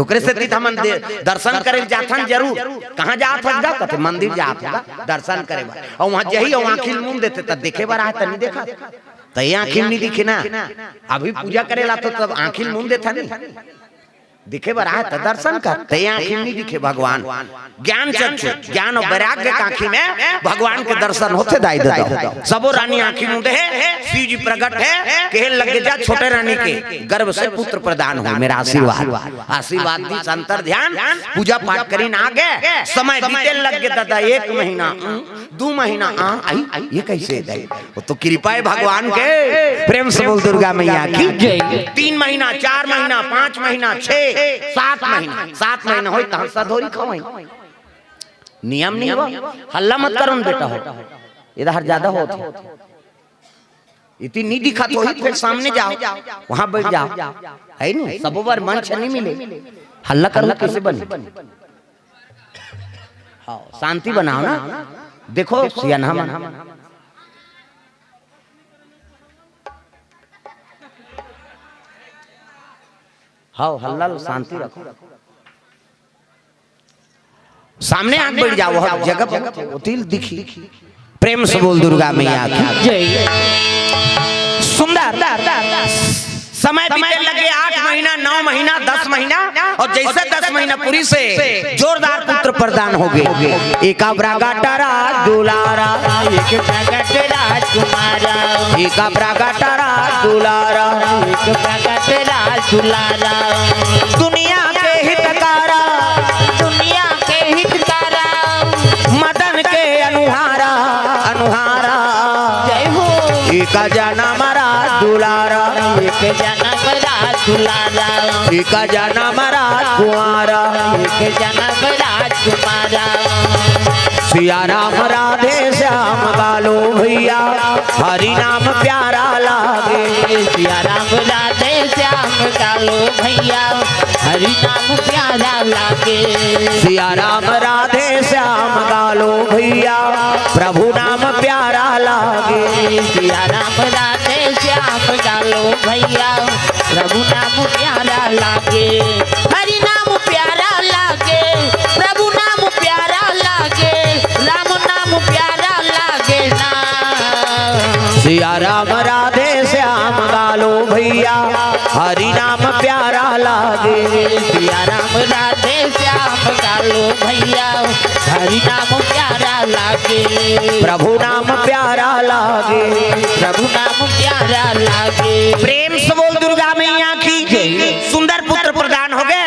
ओकरे सेती त हमन दे-, दर्शन करे जाथन जरूर। कहाँ जात हस गा? कथे मंदिर जात हस गा दर्शन करे बर। अउ वहाँ जही अउ आंखी मुंद देथे त देखे बर आए त नी देखा। त ये आंखी नी दिखे ना। अभी पूजा करे ला तो तब आंखी मुंद देथा नी। देखे बर आए त दर्शन कर, त ये आंखी नी दिखे भगवान। ज्ञान चक्षु, ज्ञान अउ वैराग्य के आंखी में भगवान के दर्शन होथे दाई ददा। सबो रानी आंखी मुंदे हे, शिव जी प्रगट हे, कहे लग गे जा छोटे रानी के गर्भ से पुत्र प्रदान हो, मेरा आशीर्वाद। आशीर्वाद दी, अंतर ध्यान, पूजा पाठ करिन आ गे, समय बीते लग गे ददा, एक महीना, दू महीना, आ, आई, ये कैसे दाई? वो तो कृपा हे भगवान के। प्रेम से बोल दुर्गा मैया की जय। तीन महीना, चार महीना, पाँच महीना, छह, सात महीना, सात महीना होई तहाँ सधोरी खवाई। नियम नहीं हो, हल्ला मत करो न बेटा हो, इधर ज्यादा होत हे। इतनी नी दिखत होही, फिर सामने जाओ, वहां बैठ जाओ, हे नी? सबो बर मंच नहीं मिले, हल्ला करो कैसे बने? हाँ, शांति बनाओ ना। देखो सियानहा मन, हाँ, हल्ला लो, शांति रखो। सामने आके बैठ जाओ, हर जगह पर होतिल दिखी। प्रेम से बोल दुर्गा मैया की जय। सुंदर समय बीते लगे, आठ महीना, नौ महीना, दस महीना, और जैसे दस महीना पूरी से जोरदार पुत्र प्रदान हो गए। एका बरा गाटारा दुलारा, एक प्रगट राजकुमारा, एका बरा गाटारा दुलारा, एक प्रगट राज दुलारा। दुनिया के हितकारा, दुनिया के हितकारा, मदन के अनुहारा, अनुहारा। जय हो। एका जनम राज दुलारा, एक जनम राज दुलारा, एक जनम राज कुंवारा, एक जनम राज कुमारा। सिया राम राधे श्याम बालो भैया, हरि नाम प्यारा लागे। सिया राम राधे श्याम गा लो भैया, हरि नाम प्यारा लागे। सिया राम राधे श्याम गा लो भैया, प्रभु नाम प्यारा लागे। सिया राम राधे श्याम गा लो भैया, प्रभु नाम प्यारा लागे। हरि नाम प्यारा लागे, प्रभु नाम प्यारा लागे, राम नाम प्यारा लागे ना। सिया राम राधे श्याम गा लो भैया, हरि नाम प्यारा लागे। सिया राम राधे श्याम गा लो भैया, हरि नाम प्यारा लागे। प्रभु नाम प्यारा लागे। प्रभु नाम प्यारा लागे। प्रेम से बोल दुर्गा मैया की जय। सुंदर पुत्र प्रदान हो गए।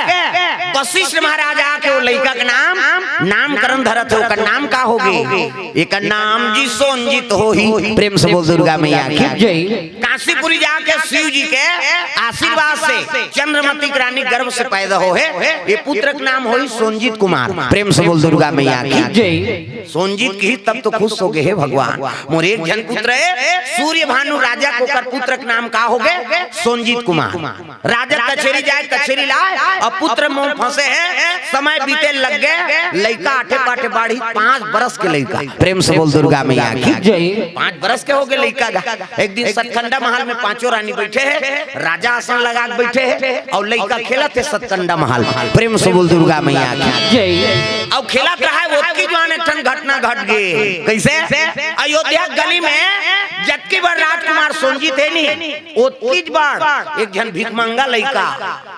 वशिष्ठ महाराज आके वो लइका के नाम, नामकरण धरत हे, ओकर नाम का होगे? एकर नाम जी सोंजित होही। प्रेम से बोल दुर्गा मैया की जय। काशीपुरी जाके शिव जी के आशीर्वाद से चंद्रमती के रानी गर्भ से पैदा हो हे, ये पुत्र के नाम होही सोंजित कुमार। प्रेम से बोल दुर्गा मैया की जय। सोंजित की तब तो खुश हो गए, हे भगवान, मोर एक झन पुत्र हे सूर्य भानु राजा के, ओकर पुत्र के नाम का होगे? सोंजित कुमार। राजा कचेरी जाए, कचेरी लाए, अब पुत्र मोह फंसे हे, समय बीते लग गए, लइका आठे पाठे बाढ़ी, पाँच बरस के लइका। प्रेम से बोल दुर्गा मैया की जय। पाँच बरस के होगे लइका गा। एक दिन सतखंडा महल में पांचों रानी बैठे हे, राजा आसन लगा के बैठे हे अउ लइका खेलत हे सतखंडा महल। प्रेम से बोल दुर्गा मैया की जय। अउ खेलत रहा हे, ओतकी जुवार एक ठन घटना घट गे। कइसे? अयोध्या गली में जतकी बड़ राजकुमार सोंजित हे नी, ओतकी बड़ एक झन भिखमंगा लइका,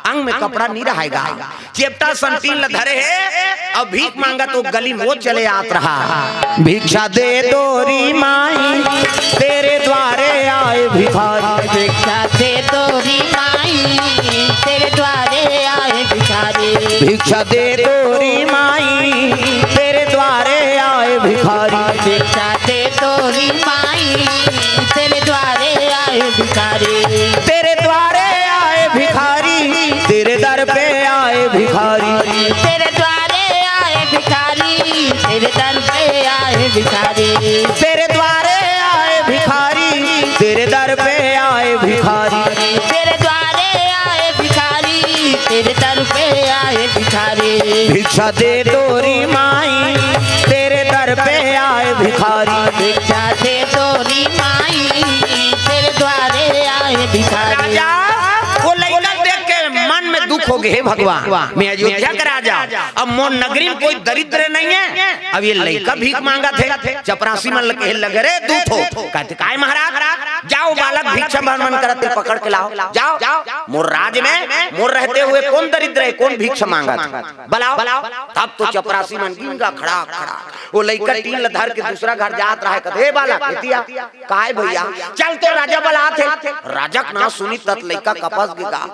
अंग में कपड़ा नी रहाय गा, चेपटा संग टीन ल धरे हे, अउ भीख मांगत वो गली में वो चले आत रहा। भिक्षा दे दो री माई, तेरे द्वारे आए भिखारी। भिक्षा दे दो री माई, तेरे द्वारे आए भिखारी। भिक्षा दे दो री माई, तेरे द्वारे आए भिखारी। भिक्षा दे दो री माई, तेरे द्वारे आए भिखारी। तेरे द्वारे आए भिखारी, तेरे दर पे आए भिखारी। तेरे द्वारे आए भिखारी, तेरे दर पे आए भिखारी। तेरे द्वारे आए भिखारी, तेरे दर पे आए भिखारी। तेरे द्वारे आए भिखारी, तेरे दर पे आए भिखारी। भिक्षा दे दो री माई, तेरे दर पे आए भिखारी। भिक्षा दे दो री माई, तेरे द्वारे आए भिखारी। राजा, वो लइका देख के मन में दुख हो गए, हे भगवान, मैं अयोध्या के राजा, अब मोर नगरी में कोई दरिद्र नहीं है, अब ये लइका भीख मांगत हे, चपरासी मन लगे, लगे रे दूत हो, कहते, "काय महाराज, जाओ बालक भिक्षा भ्रमण करत हे, पकड़ के लाओ, जाओ, मोर राज में, मोर रहते हुए कौन दरिद्र है, कौन भिक्षा मांगत हे?" बलाओ। तब तो चपरासी मन गिंगा खड़ा खड़ा, वो लइका टीन ल धर के दूसरा घर जात रहा, कहते, "हे बालक, एती आ।" "काय भैया?" "चल तो राजा बलात हे।" राजा के नाम सुनी तत लइका कपस गे गा।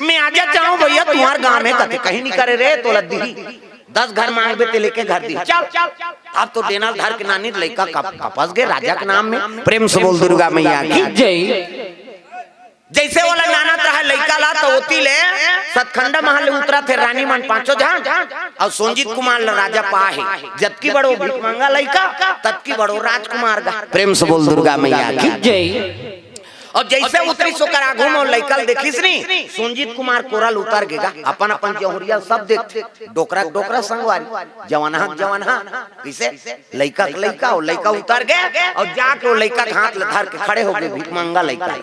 "मैं आजा जाऊं भैया तुम्हार गांव में।" कहते, "कहीं नहीं करे रे, तोला दिही, दस घर मांगबे ते लेके घर दिही, चल।" अब तो डेना ल धर के नानी लइका कप-, कपस गे राजा के नाम में। प्रेम से बोल दुर्गा मैया की जय। जैसे वाला नानत रहा लइका ला, तो ओती ले सतखंडा महल ले उतरत हे रानी मन पांचों झन, अउ सोंजित कुमार ला राजा पाहे। जतकी बड़ो भिखमंगा लइका, ततकी बड़ो राजकुमार गा। प्रेम से बोल दुर्गा मैया की जय। अउ जैसे उतरिस ओकर आगू में लइका ल देखिस नी, सोंजित कुमार कोरा ल उतर गे गा। अपन अपन जहुरिया सब देखथे, डोकरा डोकरा संगवारी, जवान हा जवान हा, कइसे लइका के लइका, वो लइका उतर गे अउ जाके वो लइका के हाथ ल धर के खड़े हो गे, भिखमंगा लइका।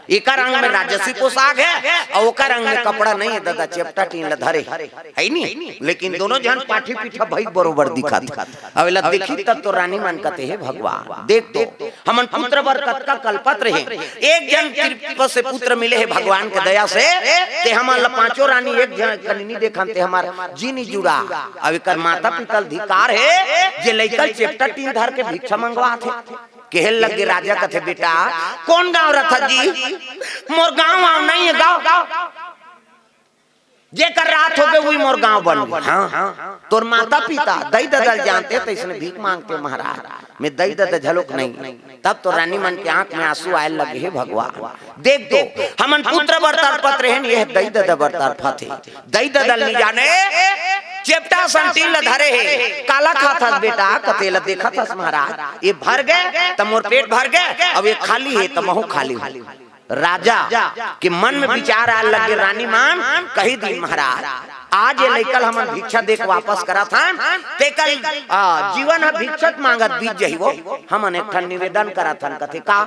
एकर अंग में राजसी पोशाक हे अउ ओकर अंग में कपड़ा नहीं हे, ददा चेपटा टीन ल धरे हे, हे नी? लेकिन दोनों झन पाठी पीठा भई बरोबर दिखत हे। अब एला देखी तब तो रानी मन कहते, "हे भगवान, देख तो, हमन पुत्र बर कतका कलपत रहे, एक झन कृपा से पुत्र मिले हे भगवान के दया से, ते हमन ल पांचों रानी एक झन कनिनी देखन ते हमर जी नी जुड़ा।" अब एकर माता पिता ल धिक्कार हे, जे लइका ल चेपटा टीन धर के भिक्षा मंगवात हे। कहे लगे राजा, कथे, "बेटा, कौन गांव रथस जी?" "मोर गांव वांव नहीं हे, गांव, जेकर रात हो गे, वही मोर गांव बन गे।" "हाँ, तोर माता पिता, दई ददा ल जानते, तइसने भीख मांगते महाराज, मैं दई ददा झलोक नहीं।" तब तो रानी मन के आंख में आंसू आए लगे, "हे भगवान, देख तो, हमन पुत्र बर तड़पत रहेन, ये दई ददा बर तड़पत हे।" दई ददा ल नी जाने, चेपटा संग टीन ल धरे हे। "काला खात हस बेटा?" "कथे ल देखत हस महाराज, ये भर गे त मोर पेट भर गे, अब ये खाली हे त महूं खाली हूं।" राजा के मन में विचार आए लगे, रानी मन कही दिन, महाराज, आज ये लइका ल हमन भिक्षा दे के वापस करत हन, तेकर, आ, जीवन ह भिक्षक मांगत बीत जही वो। हमन एक ठन निवेदन करत हन। कथे का?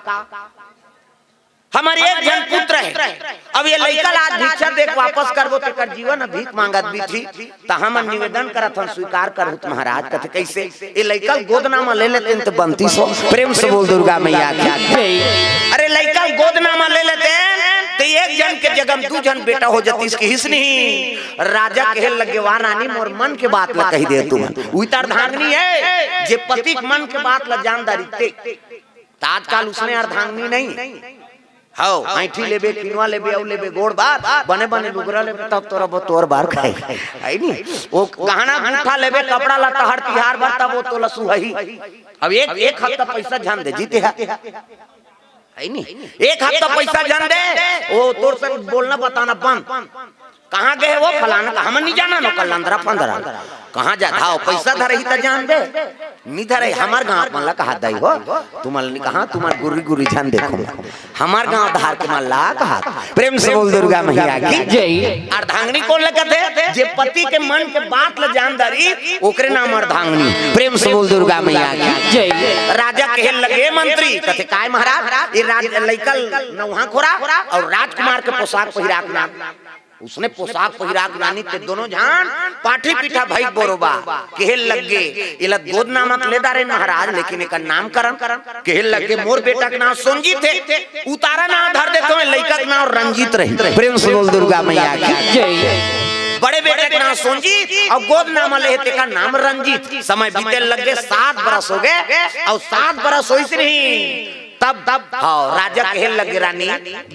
हमर एक झन पुत्र हे, अब ये लइका ल आज भिक्षा दे के वापस करबो, तेकर जीवन ह भीख मांगत बीतही। त हमन निवेदन करत हन, स्वीकार करहु त महाराज। कथे कइसे? ए लइका ल गोदना म ले लेतेन त बनतीस हो। प्रेम से बोल दुर्गा मैया की। अरे लइका ल गोदना म ले लेतेन त एक झन के जगह म दू झन बेटा हो जतीस, किहिस नहीं। राजा कहे लगे, वाह रानी, मोर मन के बात ल कही दे तुमन। उही त अर्धांगिनी हे, जे पति के मन के बात ल जान डारथे। त आजकल उसने अर्धांगिनी नहीं। हव, ऐंठी लेबे, किनवा लेबे, अउ लेबे, गोड़ बार, बने बने लुगरा लेबे, तब तोर अब तोर बार खाही। हे नी? वो गहना गूंठा लेबे, कपड़ा लत्ता हर तिहार बर, तब वो तोला सुहाही। अब एक, एक हफ्ता पैसा झन दे, जीते हे। हे नी? एक हफ्ता पैसा झन दे, वो तोर से बोलना बताना बंद। कहाँ गे हे वो फलाना? कहाँ, हमन नी जानन, ओकर लंदरा फंदरा। कहाँ जात हव? पैसा धरही त जान दे, नी धरही। हमर गांव मन ला कहा दई हो, तुमन नी कहा, तुमन गुर्री गुर्री झन देखो, हमर गांव धार के मन ला कहा। प्रेम से बोल दुर्गा मैया की। जय। अर्धांगिनी कोन ल कथे? जे पति के मन के बात ल जान डारही, ओकरे नाम अर्धांगिनी। प्रेम से बोल दुर्गा मैया की। जय। राजा कहे लगे, मंत्री, कथे काय महाराज, ये राज लइका ल नउहा खोरा अउ राजकुमार के पोशाक पहिरा के नाम। उसने पोशाक पहिरा के नानी ते दोनों झन पाठी पीठा भई बरोबर। कहे लगे, एला गोदना म ले डारेन महाराज, लेकिन एकर नामकरण। कहे लगे, मोर बेटा के नाम सोनजीत हे, उतारा नाम धर देथों, लइका के नाम रंजीत रही। प्रेम से बोल दुर्गा मैया की। जय। बड़े बेटा के नाम सोनजीत अउ गोदना म ले हे तेकर नाम रंजीत। समय बीते लगे, सात बरस होगे अउ सात बरस होइस नहीं। तब, तब, हव, राजा कहे लगे, रानी,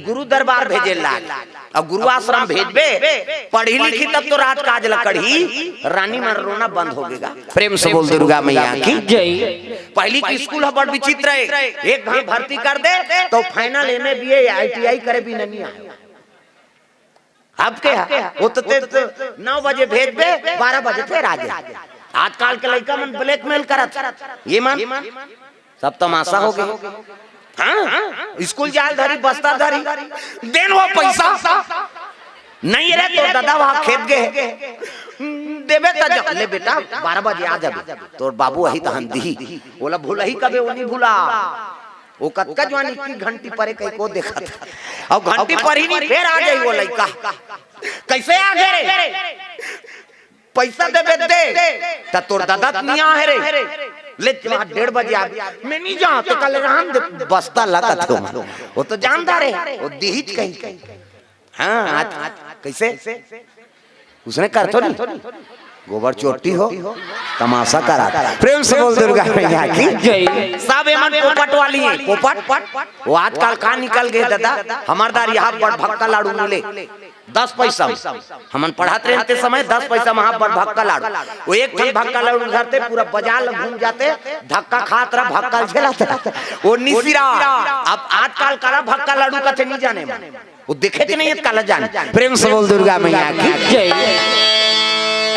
गुरु दरबार भेजे लाग। अउ गुरु आश्रम भेजबे, पढ़ही लिखही तब तो राजकाज ल करही। रानी मन रोना बंद होगे गा। प्रेम से बोल दुर्गा मैया की। जय। पहिली के स्कूल ह बड़ विचित्र हे, एक घांव भर्ती कर दे त final, M A, B A, I T I करे बिना नी आय। अब के हे? वो तो ते, ते नौ बजे भेजबे, बारह बजे फेर आ जाए। आजकल के लइका मन blackmail करत हे। ये मन सब तमाशा होगे। हाँ, स्कूल जाय ल धरी, बस्ता धरी, देन वो पैसा। नहीं रे, तोर ददा वहाँ खेत गे हे। देबे त जा, ले बेटा, बारह बजे आ जाबे। तोर बाबू आही तहन दिही। ओला भुलही कबे, वो नी भुला। वो कतका जुवार इक्की घंटी परे कहिके देखत हे। अउ घंटी परही नी, फेर आ जाही वो लइका। कइसे आ गे रे? पैसा देबे दे, त तोर ददा त नी आहे रे। ले, आज डेढ़ बजे आ, मैं नी जांव, त कल रहन दे, बस्ता लगत हो। वो तो जानदार हे, वो दिहिच कही। हाँ, आज, आज कइसे? उसने करथो नी। गोबर चोट्टी हो, तमाशा करा। प्रेम से बोल दुर्गा मैया की। जय। सब एमन पोपट वाली हे, पोपट। वो आजकल का निकल गे ददा, हमर दारी यहाँ बड़ भक्का लाडू मिले, दस पैसा। हमन पढ़त रहे ते समय दस पैसा म हाफ बड़ भक्का लाडू। वो एक ठन भक्का लाडू धरते, पूरा बाजार ल घूम जाते, धक्का खात रहा, भक्का ल झेलत रहा। वो निसिरा, अब आजकल करा भक्का लाडू कथे नी जाने म। वो देखे के नहीं हे, काला जान। प्रेम से बोल दुर्गा मैया की। जय।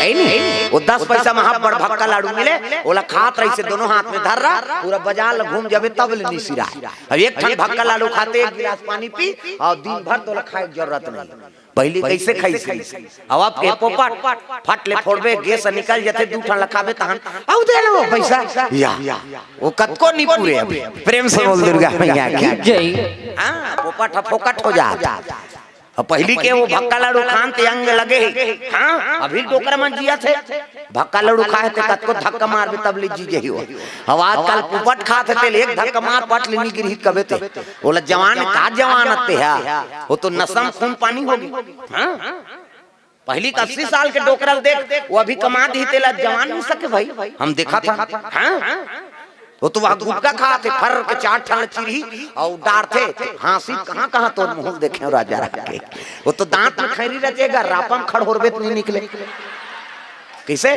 हे नी? वो दस पैसा म हाफ बड़ भक्का लाडू मिले, ओला खात रहिसे, दोनों हाथ में धर रहा, पूरा बाजार ल घूम जाबे तब ले निसिरा। अब एक ठन भक्का लाडू खाते, एक गिलास पानी पी, अउ दिन भर तोला खाए के जरूरत नहीं। पहिली कइसे खाइस? अब अब के पोपट, फट ले फोड़बे, गैस निकल जाथे, दू ठन ल खाबे तहन, अउ दे लो पैसा। या, वो कतको नी पूरे अब। प्रेम से बोल दुर्गा मैया की। जय। हाँ, पोपट ह फोकट हो जात। अब पहिली के वो भक्का लाडू खान ते अंग लगे हे। हाँ, अभी डोकरा मन जियत हे। भक्का लाडू खाए ते कतको धक्का मारबे तब ले जी जही हो। अब आजकल पोपट खात हे ते ले एक धक्का मार पट ले नी गिरही कबे ते। ओला जवान का जवान अत्ते हे। वो तो नसम खून पानी होगे। हाँ? पहिली के अस्सी साल के डोकरा ल देख, वो अभी कमा दिही तेला जवान नी सके भाई। हम देखा था। हाँ? वो तो वहाँ गुटखा खात हे, फर के चार ठन चिरही अउ डारथे, हाँसी कहाँ कहाँ तोर मुँह देखे हो राजा रह के। वो तो दांत में खैरी रचेगा, रापा म खड़होरबे त नी निकले। कइसे?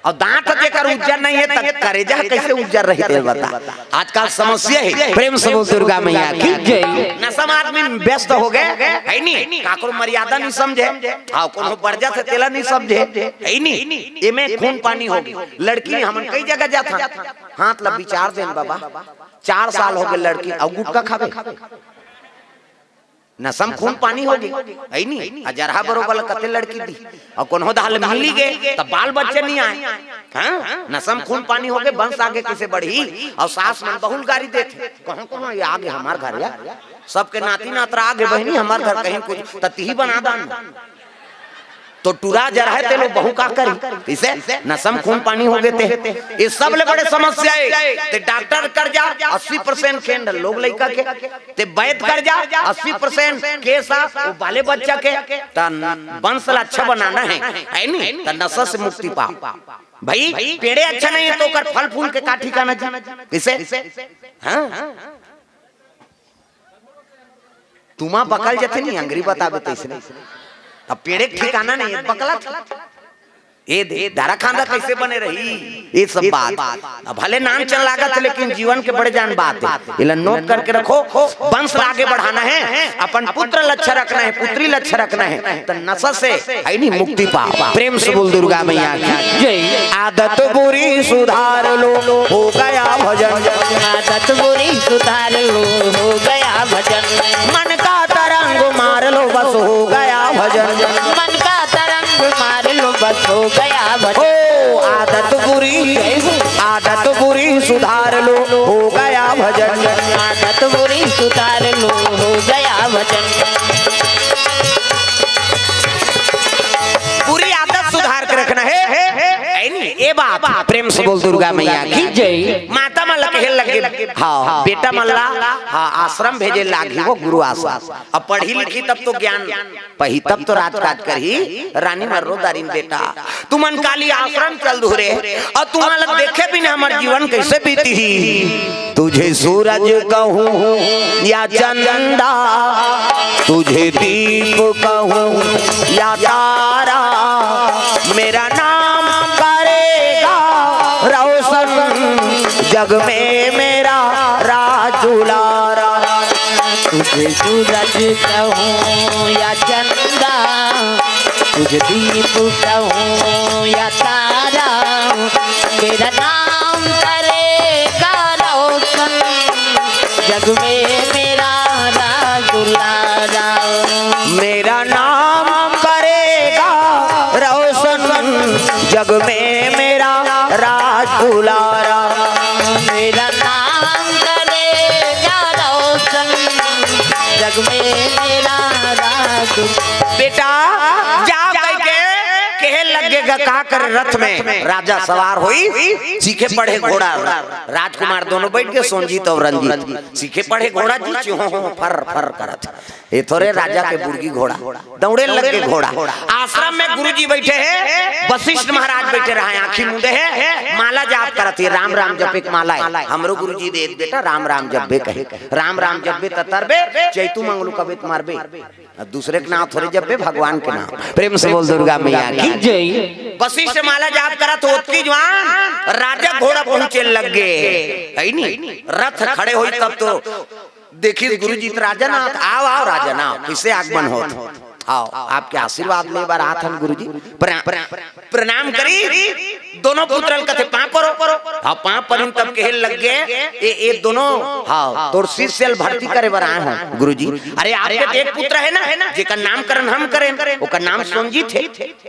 अउ दांत जेकर उज्जर नहीं हे, त करेजा कइसे उज्जर रही, ते बता। आजकल समस्या हे। प्रेम से बोल दुर्गा मैया की। जय। नसम आदमी व्यस्त होगे, हे नी? काकरो मर्यादा नी समझे। हाँ, कोनो बरजत हे तेला नी समझे, हे नी? एमे खून पानी होगे। लड़की हमन कई जगह जाथन, हाथ ला बिचार देन बाबा, चार साल होगे लड़की अउ गुटखा खाबे। नसम खून पानी होगे, है नी? अजरहा बरोबर ल कते लड़की दी, अउ कोनो दाल मिली गे, त बाल बच्चा नहीं आए। हाँ, नसम खून पानी होगे, बंस आगे किसे बढ़ी, अउ सास मन बहुल गारी देथे, कहो कहो ये आगे हमार घर या, सबके नाती नातरा आगे बहिनी हमार घर, कहीं कुछ त तिही बना दान। तो टुरा जरहे ते लो बहू का करी? इसे नसम खून पानी होगे ते। ये सब ले बड़े समस्या है। ते डॉक्टर कर जा, अस्सी परसेंट खेंड लोग लइका के। ते वैद कर जा, अस्सी परसेंट केस आ, वो बाले बच्चा के। त वंश ला अच्छा बनाना है, है नी? त नशा से मुक्ति पाओ। भाई, पेड़े अच्छा नहीं है तो ओकर फल फूल के का ठिकाना जी? इसे, हाँ? तुमा बकल जथे नी, अंगरी बताबे तइसने। अब पेड़े के ठिकाना नहीं है, बकला था। ये दे, दारा खांदा कैसे बने रही? ये सब बात। अब भले नान चल लागत, लेकिन जीवन के बड़े जान बात है। इला नोट करके रखो, वंश ला आगे बढ़ाना है, अपन पुत्र लच्छा रखना है, पुत्री लच्छा रखना है, तो नशा से है नहीं मुक्ति पाओ। प्रेम से बोल दुर्गा मैया की जय। आदत बुरी सुधार लो, हो गया भजन। आदत बुरी सुधार लो, हो गया भजन। मन का तरंग मार लो, बस हो गया भजन। मन का तरंग मार लो, बस हो गया भजन। ओ आदत बुरी, आदत बुरी सुधार लो, हो गया भजन। आदत बुरी सुधार लो, हो गया भजन। बुरी आदत सुधार के रखना है, है नी? ये बात प्रेम से बोल दुर्गा मैया की जय। माता मन ला कहे लगे, हाँ, बेटा मन ला, हाँ, आश्रम भेजे लागी, वो गुरु आश्रम। अब पढ़ी लिखी तब तो ज्ञान पही, तब तो राजकाज करही। रानी मर्रो दारिन बेटा, तुमन काली आश्रम चल दुहरे, अउ तुमन ला देखे बिना हमर जीवन कैसे बीतही? तुझे सूरज कहूँ या चंदा, तुझे दीप कहूँ या तारा, मेरा नाम करेगा रोशन जग में मेरा राज दुलारा। तुझे सूरज कहूँ या चंदा, तुझे दीप कहूँ या तारा, मेरा नाम करेगा रोशन जग में मेरा राज दुलारा। मेरा नाम करेगा रोशन जग में मेरा राज दुलारा। मेरा नाम करेगा रोशन जग में मेरा राज। बेटा, जा कह के कहे लग गे, का कर रथ में राजा सवार होई, सीखे पढ़े घोड़ा, राजकुमार दोनों बैठ के, सोंजीत और रंजीत सीखे पढ़े घोड़ा जी, चिहो हो फर फर करत। ये थोरे राजा के बुर्गी घोड़ा, दौड़े लग गे घोड़ा। आश्रम में गुरुजी बैठे हैं, वशिष्ठ महाराज बैठे रहा, आंखी मूंदे हैं, माला जाप करत है, राम राम जपे के माला है। हमरो गुरुजी दे बेटा, राम राम जपबे कहे, राम राम जपबे त तरबे, चैतू मंगलू कबे त मरबे। अब दूसरे के नाम थोड़े जपबे, भगवान के नाम। प्रेम से बोल दुर्गा मैया की जय। वशिष्ठ माला जाप करत होत की जवान राजा घोड़ा पहुंचे लग गे, है नी? रथ खड़े होई तब तो देखी गुरुजी त राजा ना, आओ, आओ राजा ना, कैसे आगमन होत? आओ, आपके आशीर्वाद ले बर आथन गुरुजी। प्र-, प्र-, प्रणाम करी, दोनों पुत्रन कथे पाँव परो। हाँ, पाँव परिन तब कहे लग गे, ए, ए दोनों, हाँ, तोर शिष्य ल भर्ती करे बर आए हन गुरुजी। अरे, आपके तो एक पुत्र है ना, जेकर नामकरण हम करेन, ओकर नाम सोंजीत है।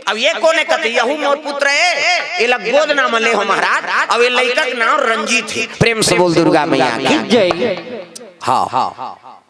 अब ये कोन है कथे, यहू मोर पुत्र है, एला गोद नाम ले हो महाराज। अब ये लइका के नाम रंजीत है। प्रेम से बोल दुर्गा मैया की जय। हाँ, हाँ।